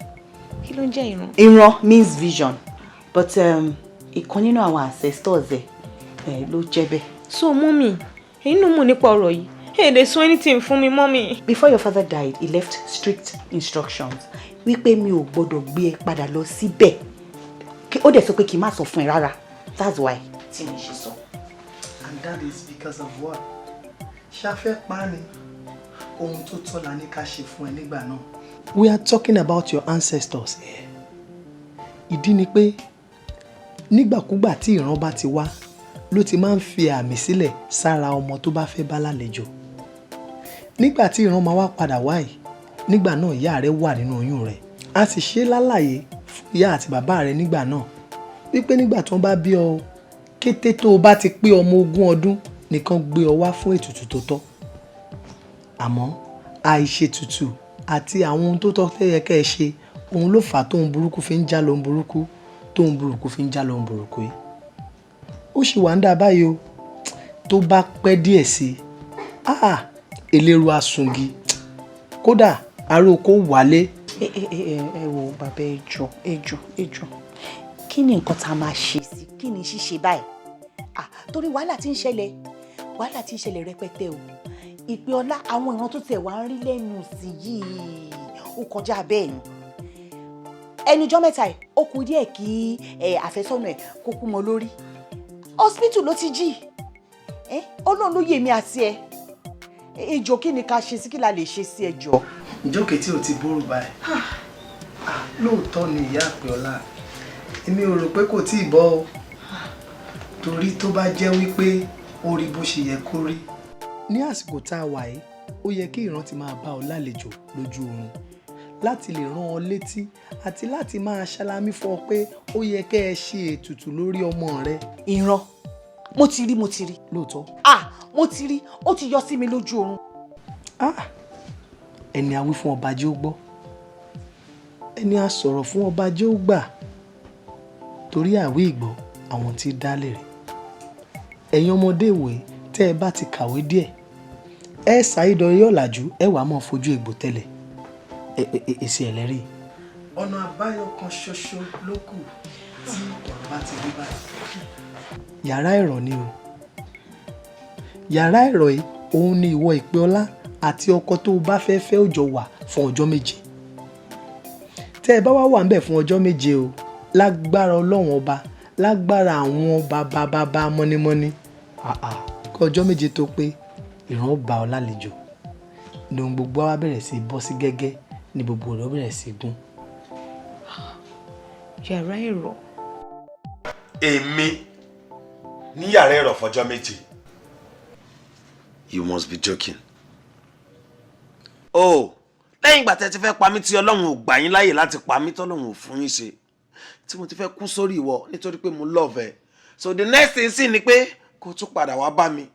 kí ló ń jẹ́ ìran? Ìran means vision, but ìkan nínú àwọn ancestors ẹ̀ ló jẹ́ bẹ́ẹ̀. So mummy, ẹ̀yin náà mọ̀ nípa ọ̀rọ̀ yìí. Ẹ lè sọ anything fún mi, mummy. Before your father died, he left strict instructions wípé mi ò gbọ́dọ̀ gbé ẹ padà lọ síbẹ̀. Ó dẹ̀ sọ pé kí n má sọ fún ẹ rárá. That's why tí mi ṣe sọ. And that is because of what? Ṣáfẹ́ pa ni ohun tó tọ́ la ní ká ṣe fún ẹ nígbà náà. We are talking about your ancestors here. Ìdí ni pé nígbàkúgbà tí ìran bá ti wá ló ti máa ń fi àmì sílẹ̀ sára ọmọ tó bá fẹ́ bá lálejò. Nígbà tí ìran máa wá padà wá yìí, nígbà náà ìyá rẹ wà nínú oyún rẹ̀. A sì ṣe lálàyé fún ìyá àti bàbá rẹ nígbà náà wípé nígbà tí wọ́n bá bí ọ, kété tó o bá ti pé ọmọ 20 ọdún nìkan gbé ọ wá fún ètùtù tó tọ́. Àmọ́ àìṣètùtù àti àwọn ohun tó tọ́ tẹ́ yẹ kẹ́ ẹ ṣe, òun ló fà á tóun burúkú fi ń já lóhun burúkú, tóun burúkú fi ń já lóhun burúkú yìí. Ó sì wà ń dà báyìí o. Tó bá pẹ́ díẹ̀ sí i, ah, eléru asungi, kódà aróko wálé. Ẹ ẹ ẹ ẹ wo bàbá, ẹ jọ̀ọ́, ẹ jọ̀ọ́, ẹ jọ̀ọ́, kí ni nǹkan tá a máa ṣe sí? Kí ni ṣíṣe báyìí? Ah, torí wàhálà tí ń ṣẹlẹ̀, wàhálà tí ń ṣẹlẹ̀ rẹpẹtẹ o. Ìpè ọlá, àwọn ìran tó tẹ̀ wá ń rí lẹ́nu sí yìí, ó kọjá bẹ́ẹ̀ ni. Ẹnujọ́ mẹ́ta ẹ̀, ó kù díẹ̀ kí ẹ àfẹ́sọ́nà ẹ̀ kó kú mọ́ lórí. Hospital ló ti jí ẹ. Ọlọ́run ló yé mi àti ẹ. Ẹ jọ̀ọ́, kí ni ká ṣe sí? Kí la lè ṣe sí? Ẹ jọ̀ọ́. Ìjókòó tí o ti bóró báyìí. Ah, lóòótọ́ ni ìyá Àpèọlá, èmi ò rò pé kò tí ì bọ́ o, torí tó bá jẹ́ wípé ó rí bó ṣe yẹ kó rí ní àsìkò tá a wà yìí, ó yẹ kí ìran ti máa bá ọ lálejò lójú oorun láti lè rán ọ létí àti láti máa ṣalámí fún ọ pé ó yẹ kẹ́ ẹ ṣe ètùtù lórí ọmọ rẹ. Ìran, mo ti rí, mo ti rí. Lóòótọ́. Ah, mo ti rí, ó ti yọ sí mi lójú oorun. Ah, ẹni a wí fún ọba jẹ́ ó gbọ́, ẹni a sọ̀rọ̀ fún ọba jẹ́ ó gbà, torí àwí ìgbọ́ àwọn tí dálé rẹ̀. Ẹ̀yin ọmọdé ìwé, tẹ́ ẹ bá ti kàwé díẹ̀, ẹ ṣàìdọ̀rí ọ̀làjú, ẹ wàá máa fojú egbò tẹ́lẹ̀ èsì ẹlẹ́rìí. Ọ̀nà àbáyọ kan ṣoṣo ló kù tí ọ̀rọ̀ bá ti rí báyìí. Yàrá ẹ̀rọ ni o. Yàrá ẹ̀rọ yìí, òun ni ìwọ Ìpè Ọlá àti ọkọ tó o bá fẹ́ fẹ́ ó jọ wà fún ọjọ́ 7. Tẹ́ ẹ bá wá wà ń bẹ̀ fún ọjọ́ 7 o, lágbára Ọlọ́run Ọba, lágbára àwọn bàbá bàbá mọ́nímọ́ní, àà, kí ọjọ́ 7 tó pé, ìran ó bá ọ lálejò ní ohun gbogbo wa bẹ̀rẹ̀ sí bọ́ sí gẹ́gẹ́, ní gbogbo ọ̀rọ̀ bẹ̀rẹ̀ sí gún. Yàrá èrò. Èmi ní yàrá ẹ̀rọ fọjọ́ 7? You must be joking. Oh, lẹ́yìn ìgbà tẹ́ ti fẹ́ pa mí tí Ọlọ́run ò gbà yín láyè láti pa mí, tọ́lọ́run ò fún yín ṣe, tí mo ti fẹ́ kú sórí ìwọ nítorí pé mo love ẹ, so the next thing sì ni pé kó tún padà wá bá mi,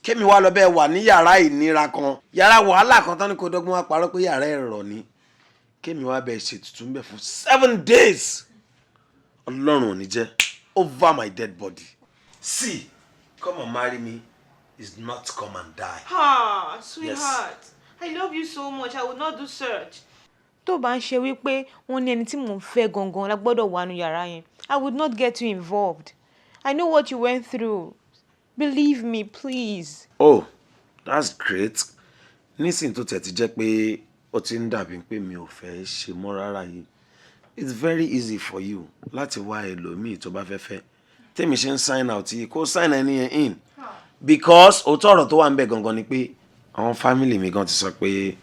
kémi wá lọ bẹ́ẹ̀ wà ní yàrá ìnira kan, yàrá wàhálà kan tán ní kó dọ́gbọ́n wá parọ́ pé yàrá ẹ̀rọ ni, kémi wá bẹ́ẹ̀ ṣètùtù ń bẹ̀ fún 7 days. Ọlọ́run ò ní jẹ́, over my dead body. See, come and marry me is not come and die. Ah, sweetheart, I love you so much. I will not do such. Tó bá ń ṣe wípé wọ́n ní ẹni tí mò ń fẹ́ gangan la gbọ́dọ̀ wà nù yàrá yẹn, I would not get you involved. I know what you went through. Believe me, please. Oh, that's great. Nísìnyí tó tẹ̀ ti jẹ́ pé ó ti ń dàbí pé mi ò fẹ́ ṣe mọ́ rárá yìí, it's very easy for you láti wá ẹlòmíì tó bá fẹ́ fẹ́. Tèmi ṣe ń sign out yìí, kó sign ẹni yẹn in, because òótọ́ ọ̀rọ̀ tó wà ń bẹ̀ gangan ni pé àwọn family mi gan ti sọ pé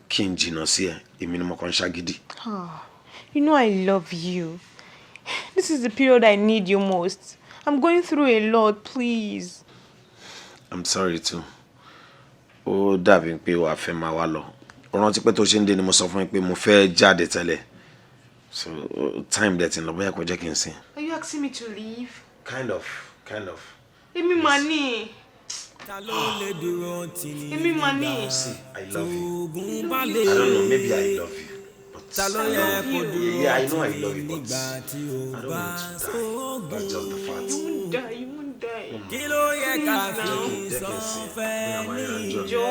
kí n jìnnà sí ẹ. Èmi ni mo kàn ń ṣàgídí. Ah, you know I love you. This is the period I need you most. I'm going through a lot, please. I'm sorry too. Ó dàbí pé wàá fẹ́ máa wá lọ. Ó rántí pé tó ṣe ń dé ni mo sọ fún yín pé mo fẹ́ jáde tẹ́lẹ̀, so time dẹ̀ ti ń lọ, bóyá kò jẹ́ kí n sìn. Are you asking me to leave? Kind of, kind of. Èmi mà ní. Èmi mà ní. See, I love you. I don't know, maybe I love you. But I love you. Yeah, I know I love you, but I don't want to die. That's just the fact. You won't die, you won't die. Mo Kí ló yẹ ká fi sọ fẹ́ ní ìjọ?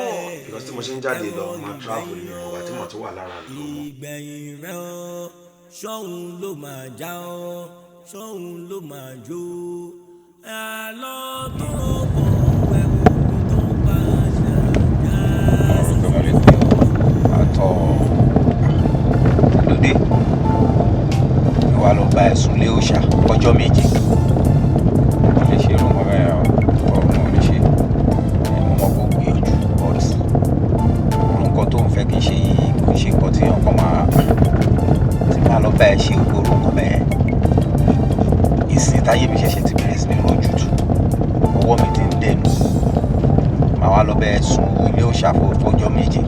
Because tí mo ṣe ń jáde lọ, máa travel ní ọgbà tí mo ti wà lára mi lọ́mọ. Ìgbẹ̀yìn rẹ̀ ó ṣóun ló máa já ọ́, ṣóun ló máa jó. Àlọ́ tó bọ̀ ẹ̀wù tó bá ṣàjà. Àtọ̀ lóde ìwà ló bá ẹ̀sùn lé òòṣà ọjọ́ 7. Kò lè ṣe irú nǹkan bẹ́ẹ̀ o, ọ̀run ò lè ṣe. Mo mọ̀ kó gbìyànjú, but irú nǹkan tó ń fẹ́ kí n ṣe yìí kò ṣe nǹkan tí ọkàn máa ti máa lọ bá ẹ ṣe gbogbo irú nǹkan bẹ́ẹ̀. Ìsìn táyé mi ṣẹ̀ṣẹ̀ ti bẹ̀rẹ̀ sí ní rojú tù, ọwọ́ mi ti ń dẹnu, màá wá lọ bá ẹ sùn ilé òòṣà fọjọ́ 7.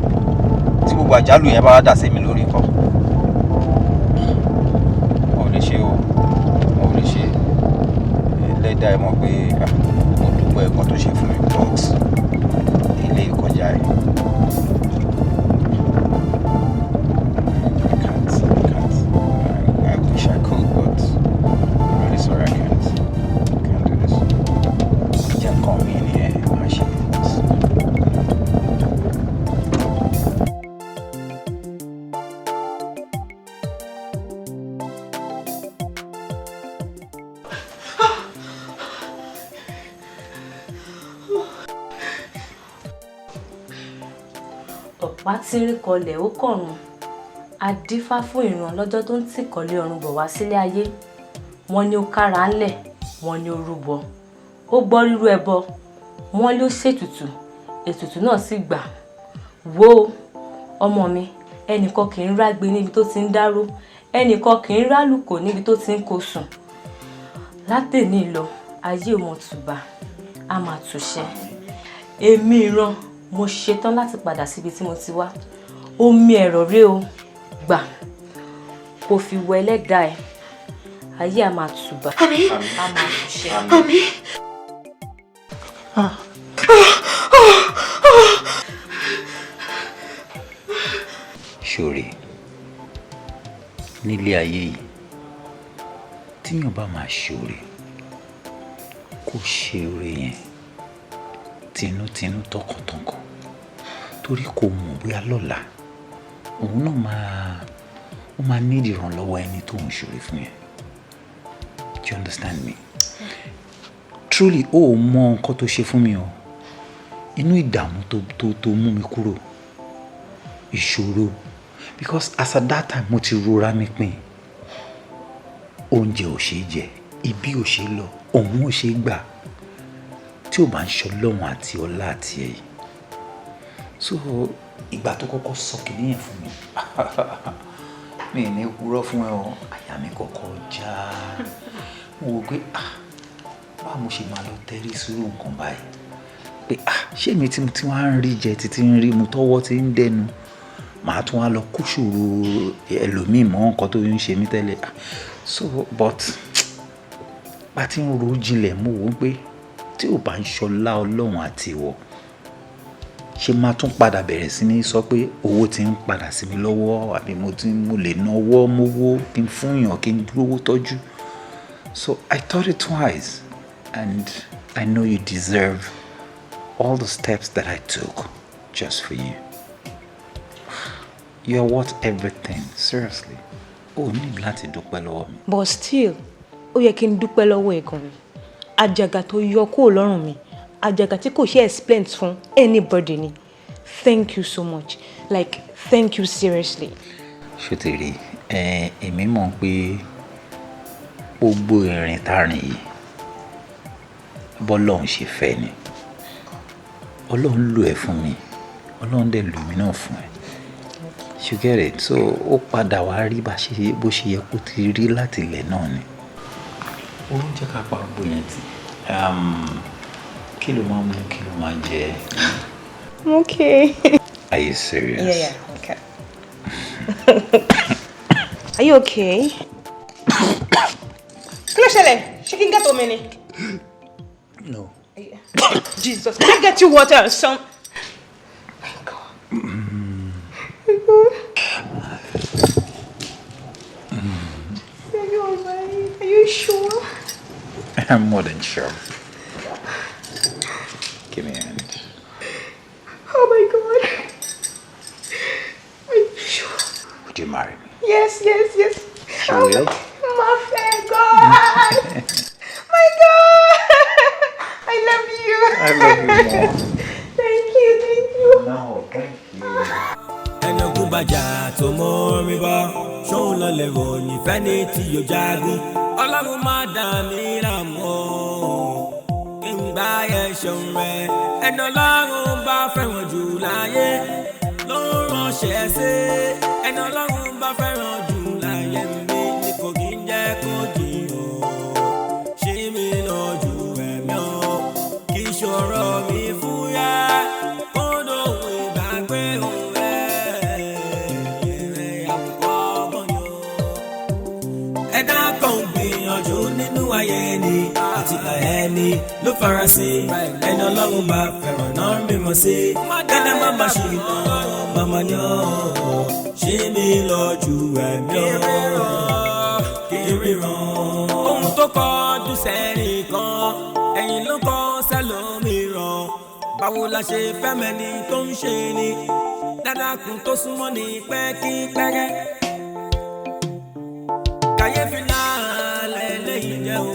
Tí gbogbo àjálù yẹn bá wá dà sí mi lórí nǹkan, mo ò lè ṣe o, mo ò lè ṣe. Ẹlẹ́dàá ẹ mọ̀ pé mo dúpẹ́ ẹ̀kọ́ tó ṣe fún mi, but ilé ìkọjá ẹ̀. I can't, I can't. I wish I could, but I'm really sorry I can't. I can't do this. Jẹ́ nǹkan mi ni ẹ máa ṣe. Ọ̀pá tínrín kọlẹ̀ ó kọ̀run, a dífá fún ìran lọ́jọ́ tó ń tìkọ̀lé ọ̀run bọ̀ wá sílé ayé. Wọ́n ní ó kára ńlẹ̀, wọ́n ní ó rúbọ, ó gbọ́ rírú ẹbọ, wọ́n ló ṣètùtù, ètùtù náà sì gbà. Wo ọmọ mi, ẹnìkan kì í rágbe níbi tó ti ń dáró, ẹnìkan kì í rálùkò níbi tó ti ń kó sùn. Látẹ̀ní lọ, ayé ò mọ̀ tùbà, á máa túṣẹ́. Èmi ìran, mo ṣetán láti padà síbi tí mo ti wá. Omi ẹ̀rọ rèé o, gbà kó fi wọ ẹlẹ́dàá ẹ̀. Ayé á máa tùbà, á máa túṣẹ́. Àmín. Ṣòre nílé ayé yìí, tíyàn bá máa ṣòre, kó ṣe oore yẹn tinútinú tọkàntọkàn, torí kò mọ̀ bóyá lọ́la òun náà máa ó máa ní ìrànlọ́wọ́ ẹni tó ń ṣòre fún yẹn. Do you understand me? Truly, ó ò mọ nǹkan tó ṣe fún mi o. Inú ìdààmú tó mú mi kúrò, ìṣòro, because as at that time mo ti rora mi pin. Oúnjẹ ò ṣeé jẹ, ibi ò ṣeé lọ, òun ò ṣeé gbà, tí ò bá ń ṣọlọ́run àti ọlá àti ẹ̀yìn. So ìgbà tó kọ́kọ́ sọ kìíní yẹn fún mi, mi ní purọ́ fún ẹ o, àyà mi kọ́kọ́ já. Mo wò pé, ah, báwo mo ṣe máa lọ tẹ́rí sírú nǹkan báyìí, pé ah, ṣé èmi tí mo ti wá ń rí jẹ títí ń rí mu tọ́wọ́ ti ń dẹnu, màá tún wá lọ kó ṣòro ẹlòmíì mọ́ nǹkan tó ń ṣe mí tẹ́lẹ̀. So but bá ti ń ro jinlẹ̀, mo wò ó pé tí ò bá ń ṣọlá Ọlọ́run àti ìwọ, ṣé máa tún padà bẹ̀rẹ̀ sí ní sọ pé owó ti ń padà sí mi lọ́wọ́, àbí mo ti mo lè náwó mówó kí n fún yàn kí n dúró tọ́jú. So I thought it twice, and I know you deserve all the steps that I took just for you. You are worth everything, seriously. O ní láti dúpẹ́ lọ́wọ́ mi. But still, ó yẹ kí n dúpẹ́ lọ́wọ́ ẹ̀ gan ni. Àjàgà tó yọ kúrò lọ́rùn mi, àjàgà tí kò ṣe explain fún anybody ni. Thank you so much, like, thank you seriously. Ṣó ti rí ẹ, èmi mọ̀ pé gbogbo ìrìn tá a rìn yìí, bọ́lọ́run ṣe fẹ́ ni. Ọlọ́run lò ẹ́ fún mi, Ọlọ́run dẹ̀ lò mí náà fún ẹ. You get it? So ó padà wá rí bá ṣe bó ṣe yẹ kó ti rí láti ilẹ̀ náà ni. Ó ń jẹ́ ká pa gbogbo yẹn tì. Kí ló máa ń mú, kí ló máa ń jẹ? I'm okay. Are you serious? Yeah, okay. Are you okay? Kí ló ṣẹlẹ̀? Ṣé kí n get omi ni? No. Jesus, can I get you water or some? My God. My God. Are you alright? Are you sure? I'm more than sure. Give me a hand. Oh my God. Are you sure? Would you marry me? Yes, yes, yes. You will? My fair God. My God. I love you. I love you more. Thank you, thank you. No, thank you. Ẹni ogun bàjá tó mọ́ mi bọ́, ṣóun lọ lè ròyìn fẹ́ni tí yóò jagun. Ọlọ́run má dà mí láàmú o, kí n gbá yẹn ṣeun rẹ̀. Ẹni ọlọ́run bá fẹ́ràn jù láyé ló ń ránṣẹ́ sí. Ẹni ọlọ́run bá fẹ́ràn jù láyé mi ni kò kí ń jẹ́ kó jìyàn. Ṣí mi lójú ẹ̀mí o, kí ìṣòro mi fúyẹ́, kó dòun ìgbàgbé òun rẹ̀. Èrè àkùkọ ọgbọ́n ni o. Ẹ̀dá kan ń gbìyànjú nínú ayé ni, àtìkà ẹni ló farasin. Ẹni ọlọ́run bá fẹ́ràn náà mímọ́ sí. Kẹ́lẹ́ má má ṣe iná màmá ni ó. Ṣé mi lójú ẹ̀mí o, kí ríran. Ohun tó kọjú sẹ́nìkan, ẹ̀yìn ló kọ sẹ́lòmíràn. Báwo la ṣe fẹ́ mẹ́ni tó ń ṣe ni? Dáadáa tó súnmọ́ ní pẹ́kípẹ́rẹ́. Kàyéfì náà lẹ́lẹ́yìn jẹ́ o.